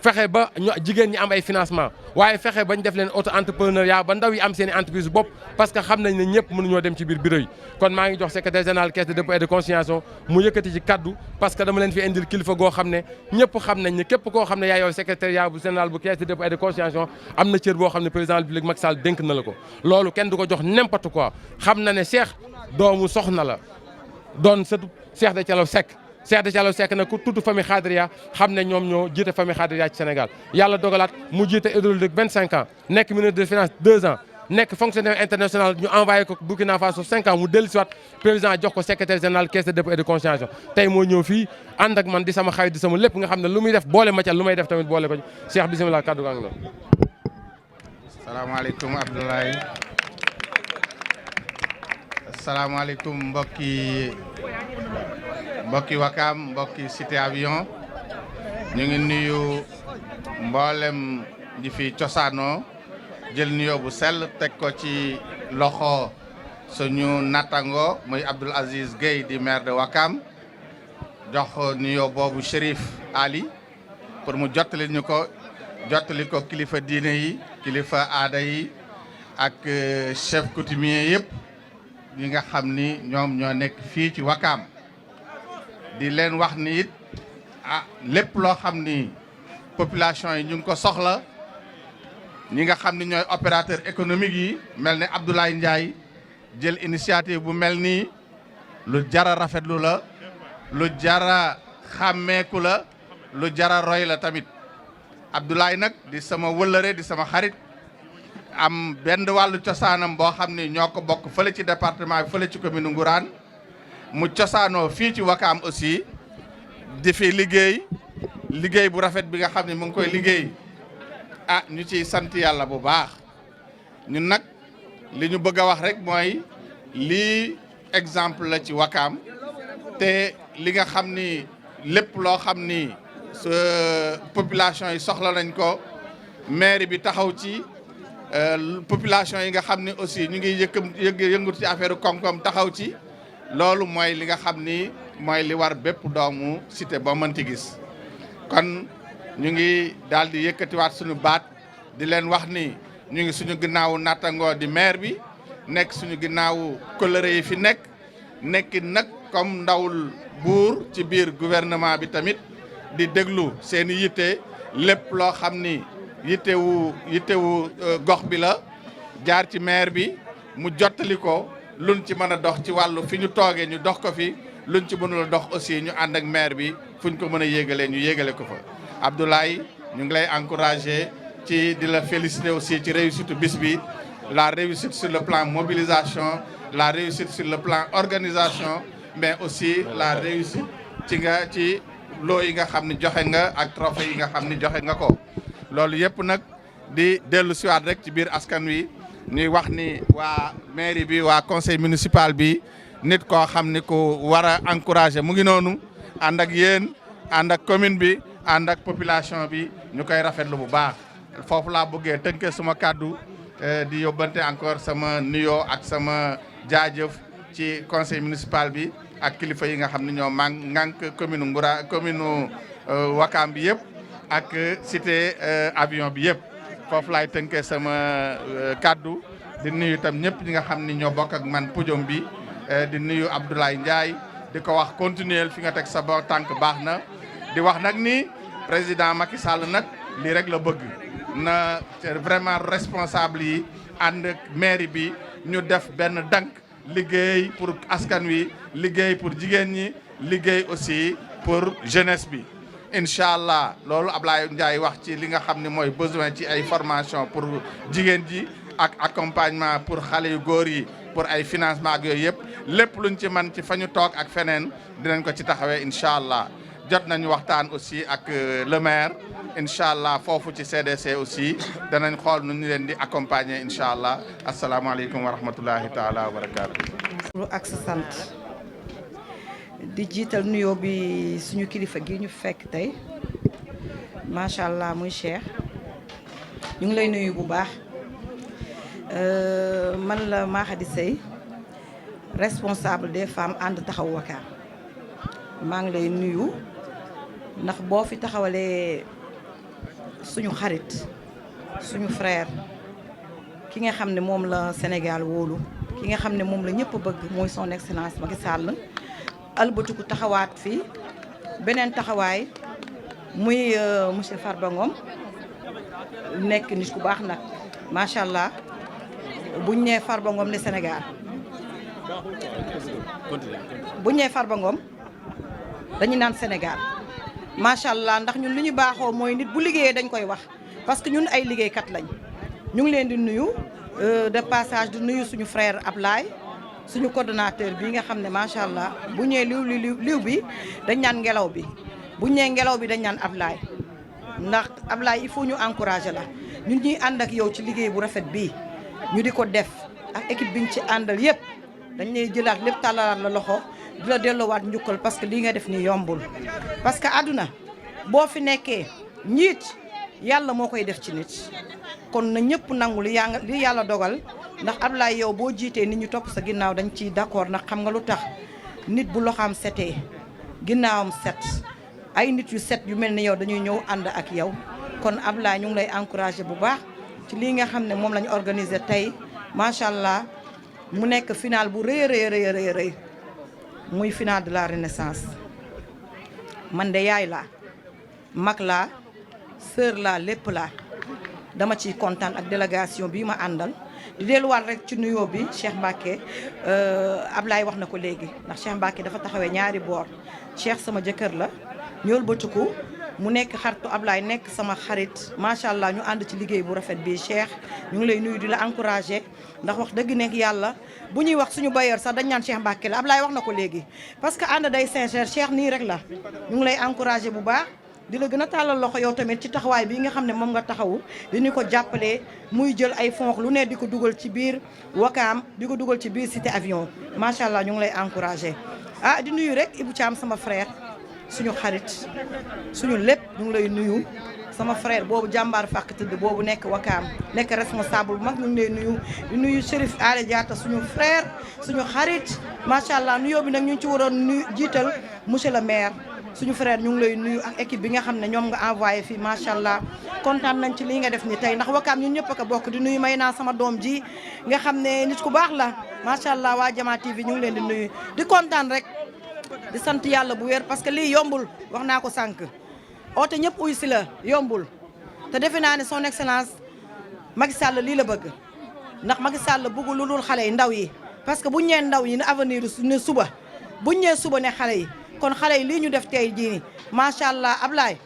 fexe ba jigéen ñi am ay financement waaye fexe bañ def leen auto entrepreneuriat ba ndaw yi am seen i entreprise bopp parce que xam nañ ne ñëpp mënuñoo dem ci biir bureau yi kon maa ngi jox secrétaire général caisse de dépôt et de consignation mu yëkkati ci kaddu parce que dama leen fi indil kilifa goo xam ne ñëpp xam nañ ne képp koo xam ne yaa yow secrétariat bu général bu caisse de dépôt et de consignation am na cër boo xam ne président de la République Macky Sall dénk na la ko loolu kenn du ko jox n'importe quoi xam na ne Cheikh doomu soxna la doon sëtu Cheikh de Thialaw Seck Cheikh de Thialaw Seck nag ku tudd famille Khadria xam ne ñoom ñoo jiite famille Khadria ci Sénégal yàlla dogalaat mu jiite hydraulique 25 ans nekk ministre des finances 2 ans nekk fonctionnaire international ñu envoyé ko Burkina Faso 5 ans mu dellu si waat président jox ko secrétaire général caisse de dépôt et de consignation tey moo ñëw fii ànd ak man di sama xarit di sama lépp nga xam ne lu muy def boole ma ca lu may def tamit boole ko ci Cheikh bisimilah kaddu gaa ngi noonu. salaamaaleykum Abdoulaye salaamaaleykum mbokki Wakaam mbokki Cité Avion ñu ngi nuyu mboolem ñi fi cosaanoo jël nuyoo bu sell teg ko ci loxo suñu nattango muy Abdoul Aziz Gueye di maire de Wakaam jox nuyoo boobu Chérif Ali pour mu jottali ñu ko jottali ko kilifa diine yi kilifa aada yi ak chef coutumier yëpp ñi nga xam ni ñoom ñoo nekk fii ci Wakaam di leen wax ni it lépp loo xam ni population yi ñu ngi ko soxla ñi nga xam ni ñooy opérateur économique yi mel ne Abdoulaye Ndiaye jël initiative bu mel nii lu jara rafetlu la lu jara xàmmeeku la lu jara roy la tamit Abdoulaye nag di sama wëllëre di sama xarit am benn wàllu cosaanam boo xam ni ñoo ko bokk fële ci département bi fële ci commune Ngourane mu cosaanoo fii ci Wakaam aussi di fi liggéey bu rafet bi nga xam ne mu ngi koy liggéey ñu ciy sant yàlla bu baax ñun nag li ñu bëgg a wax rek mooy lii exemple la ci Wakaam te li nga xam ni lépp loo xam ni population yi soxla nañ ko mairie bi taxaw ci population yi nga xam ni aussi ñu ngi yëngut ci affaire koom-koom taxaw ci loolu mooy li nga xam ni mooy li war bépp doomu cité boo mënti gis kon ñu ngi daal di yëkkatiwaat suñu baat di leen wax ni ñu ngi suñu ginnaawu nattangoo di maire bi nekk suñu ginnaawu kóllëre yi fi nekk nag comme ndawul buur ci biir gouvernement bi tamit di déglu seen i yitte lépp loo xam ni yittewu gox bi la jaar ci maire bi mu jottali ko luñ ci mën a dox ci wàllu fi ñu toogee ñu dox ko fi luñ ci mënul a dox aussi ñu ànd ak maire bi fuñ ko mën a yégalee ñu yégale ko fa Abdoulaye ñu ngi lay encouragé ci di la féliciter aussi ci réussite bis bi la réussite sur le plan mobilisation, la réussite sur le plan organisation, mais aussi la réussite ci loo yi nga xam ne joxe nga ak trophée yi nga xam ne joxe nga ko. loolu yëpp nag di dellu siwaat rek ci biir askan wi ñuy wax ni waa mairie bi waa conseil municipal bi nit koo xam ni ku war a encourager mu ngi noonu ànd ak yéen ànd ak commune bi ànd ak population bi ñu koy rafetlu bu baax. foofu laa bëggee tënkee suma kàddu di yóbbante encore sama nuyoo ak sama jaajëf ci conseil municipal bi ak kilifa yi nga xam ne ñoo ngànk commune Wakaam bi yëpp ak cité avion bi yëpp foofu laay tënkee sama kàddu di nuyu tam ñëpp ñi nga xam ni ñoo bokk ak man podium bi di nuyu Abdoulaye Ndiaye di ko wax continuer fi nga teg sa tànk baax na di wax nag ni président Macky Sall nag lii rek la bëgg na vraiment responsable yi ànd ak mairie bi ñu def benn dank liggéey pour askan wi liggéey pour jigéen ñi liggéey aussi pour jeunesse bi incha allah loolu Ablaye Ndiaye wax ci li nga xam ne mooy besoin ci ay formation pour jigéen ji ak accompagnement pour xale yu góor yi pour ay financement ak yooyu yëpp lépp luñ ci man ci fa ñu toog ak feneen dinañ ko ci taxawee incha allah jot nañu waxtaan aussi ak le maire incha allah foofu ci CDC aussi danañ xool nu ñu leen di accompagner incha allah asalaamaaleykum wa rahmatullahi taala wa barakaatu. ak sa sant di jiital nuyoo bi suñu kilifa gi ñu fekk tey macha allah muy Cheikh ñu ngi lay nuyu bu baax man la Mahady Seye responsable des femmes ànd taxaw Wakaam maa ngi lay nuyu ndax boo fi taxawalee suñu xarit suñu frère ki nga xam ne moom la Sénégal wóolu ki nga xam ne moom la ñëpp bëgg mooy son excellence Macky Sall albatiku taxawaat fii beneen taxawaay muy monsieur Farba Ngom nekk nit ku baax nag macha allah buñ nee Farba Ngom ne Sénégal buñ nee Farba Ngom dañu naan Sénégal macha allah ndax ñun li ñu baaxoo mooy nit bu liggéeyee dañ koy wax parce que ñun ay liggéeykat lañ ñu ngi leen di nuyu de passage di nuyu suñu frère Ablaye suñu coordonnateur bi nga xam ne macha allah bu ñëwee liw bi dañ naan ngelaw bi bu ñëwee ngelaw bi dañ naan Ablaye ndax Ablaye il faut ñu encourager la ñun ñuy ànd ak yow ci liggéey bu rafet bii ñu di ko def ak équipe bi ñu ci àndal yëpp dañ lay jëlaat lépp tàllalaat la loxo di la delloowaat njukkal parce que lii nga def nii yombul parce que àdduna boo fi nekkee njiit yàlla moo koy def ci nit kon na ñëpp nangu li yàlla dogal ndax Ablaye yow boo jiitee nit ñu topp sa ginnaaw dañ ciy d'accord ndax xam nga lu tax nit bu loxaam setee ginnaawam set ay nit yu set yu mel ni yow dañuy ñëw ànd ak yow kon Ablaye ñu ngi lay encourager bu baax ci lii nga xam ne moom la ñu organiser tey macha allah mu nekk final bu rëy a rëy muy final de la renaissance man de yaay laa mag laa sœur laa lépp laa dama ciy kontaan ak délégation bii ma àndal di delluwaat rek ci nuyoo bi Cheikh Mbacké Ablaye wax na ko léegi ndax Cheikh Mbacké dafa taxawee ñaari boor Cheikh sama jëkkër la ñool bëtuku mu nekk xaritu Ablaye nekk sama xarit macha allah ñu ànd ci liggéey bu rafet bi Cheikh ñu ngi lay nuyu di la encourager ndax wax dëgg nekk yàlla bu ñuy wax suñu bailleur sax dañ naan Cheikh Mbacké la Ablaye wax na ko léegi parce que ànd day sincère Cheikh nii rek la ñu ngi lay encourager bu baax di la gën a tàllal loxo yow tamit ci taxawaay bii nga xam ne moom nga taxawu di ñu ko jàppalee muy jël ay fonds lu ne di ko dugal ci biir Wakaam di ko dugal ci biir cité avion macha allah ñu ngi lay encourager ah di nuyu rek Ibou Thiam sama frère suñu xarit suñu lépp ñu ngi lay nuyu sama frère boobu jàmbaar fàq tëdd boobu nekk Wakaam nekk responsable bu mag ñu ngi lay nuyu di nuyu Chérif Alé Diatta suñu frère suñu xarit macha allah nuyoo bi nag ñu ngi ci waroon nuyu jiital monsieur le maire suñu frère ñu ngi lay nuyu ak équipe bi nga xam ne ñoom nga envoyé fii macha allah kontaan nañ ci lii nga def ni tey ndax Wakaam ñun ñëpp a ko bokk di nuyu may naa sama doom ji nga xam ne nit ku baax la macha allah waa Jama TV ñu ngi leen di nuyu di kontaan rek di sant yàlla bu wér parce que lii yombul wax naa ko sànq oote ñëpp uy si la yombul te defe naa ne son excellence Macky Sall lii la bëgg ndax Macky Sall bëggul lu dul xale yi ndaw yi parce que buñ ñee ndaw yi ne avenir ne suba buñ ñee suba ne xale yi kon xale yi lii ñu def tey jii nii macha allah Ablaye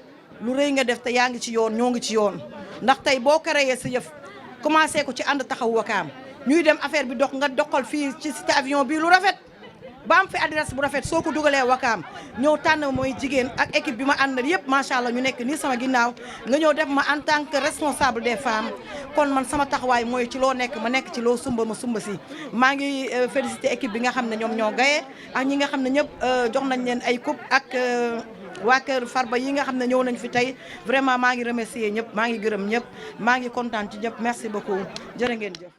lu rëy nga def te yaa ngi ci yoon ñoo ngi ci yoon ndax tey boo créé sa yëf commencé ko ci ànd taxawu Wakaam ñuy dem affaire bi dox nga doxal fii ci cité avion bi lu rafet ba am fi adresse bu rafet soo ko dugalee Wakaam ñëw tànn mooy jigéen ak équipe bi ma àndal yëpp macha allah ñu nekk nii sama ginnaaw nga ñëw def ma en tant que responsable des femmes kon man sama taxawaay mooy ci loo nekk ma nekk ci loo sumba ma sumba si maa ngi félicité équipe bi nga xam ne ñoom ñoo gaye ak ñi nga xam ne ñëpp jox nañ leen ay coupe ak waa kër Farba yi nga xam ne ñëw nañ fi tey vraiment maa ngi remercier ñëpp maa ngi gërëm ñëpp maa ngi kontaan ci ñëpp merci beaucoup jërë ngeen jëf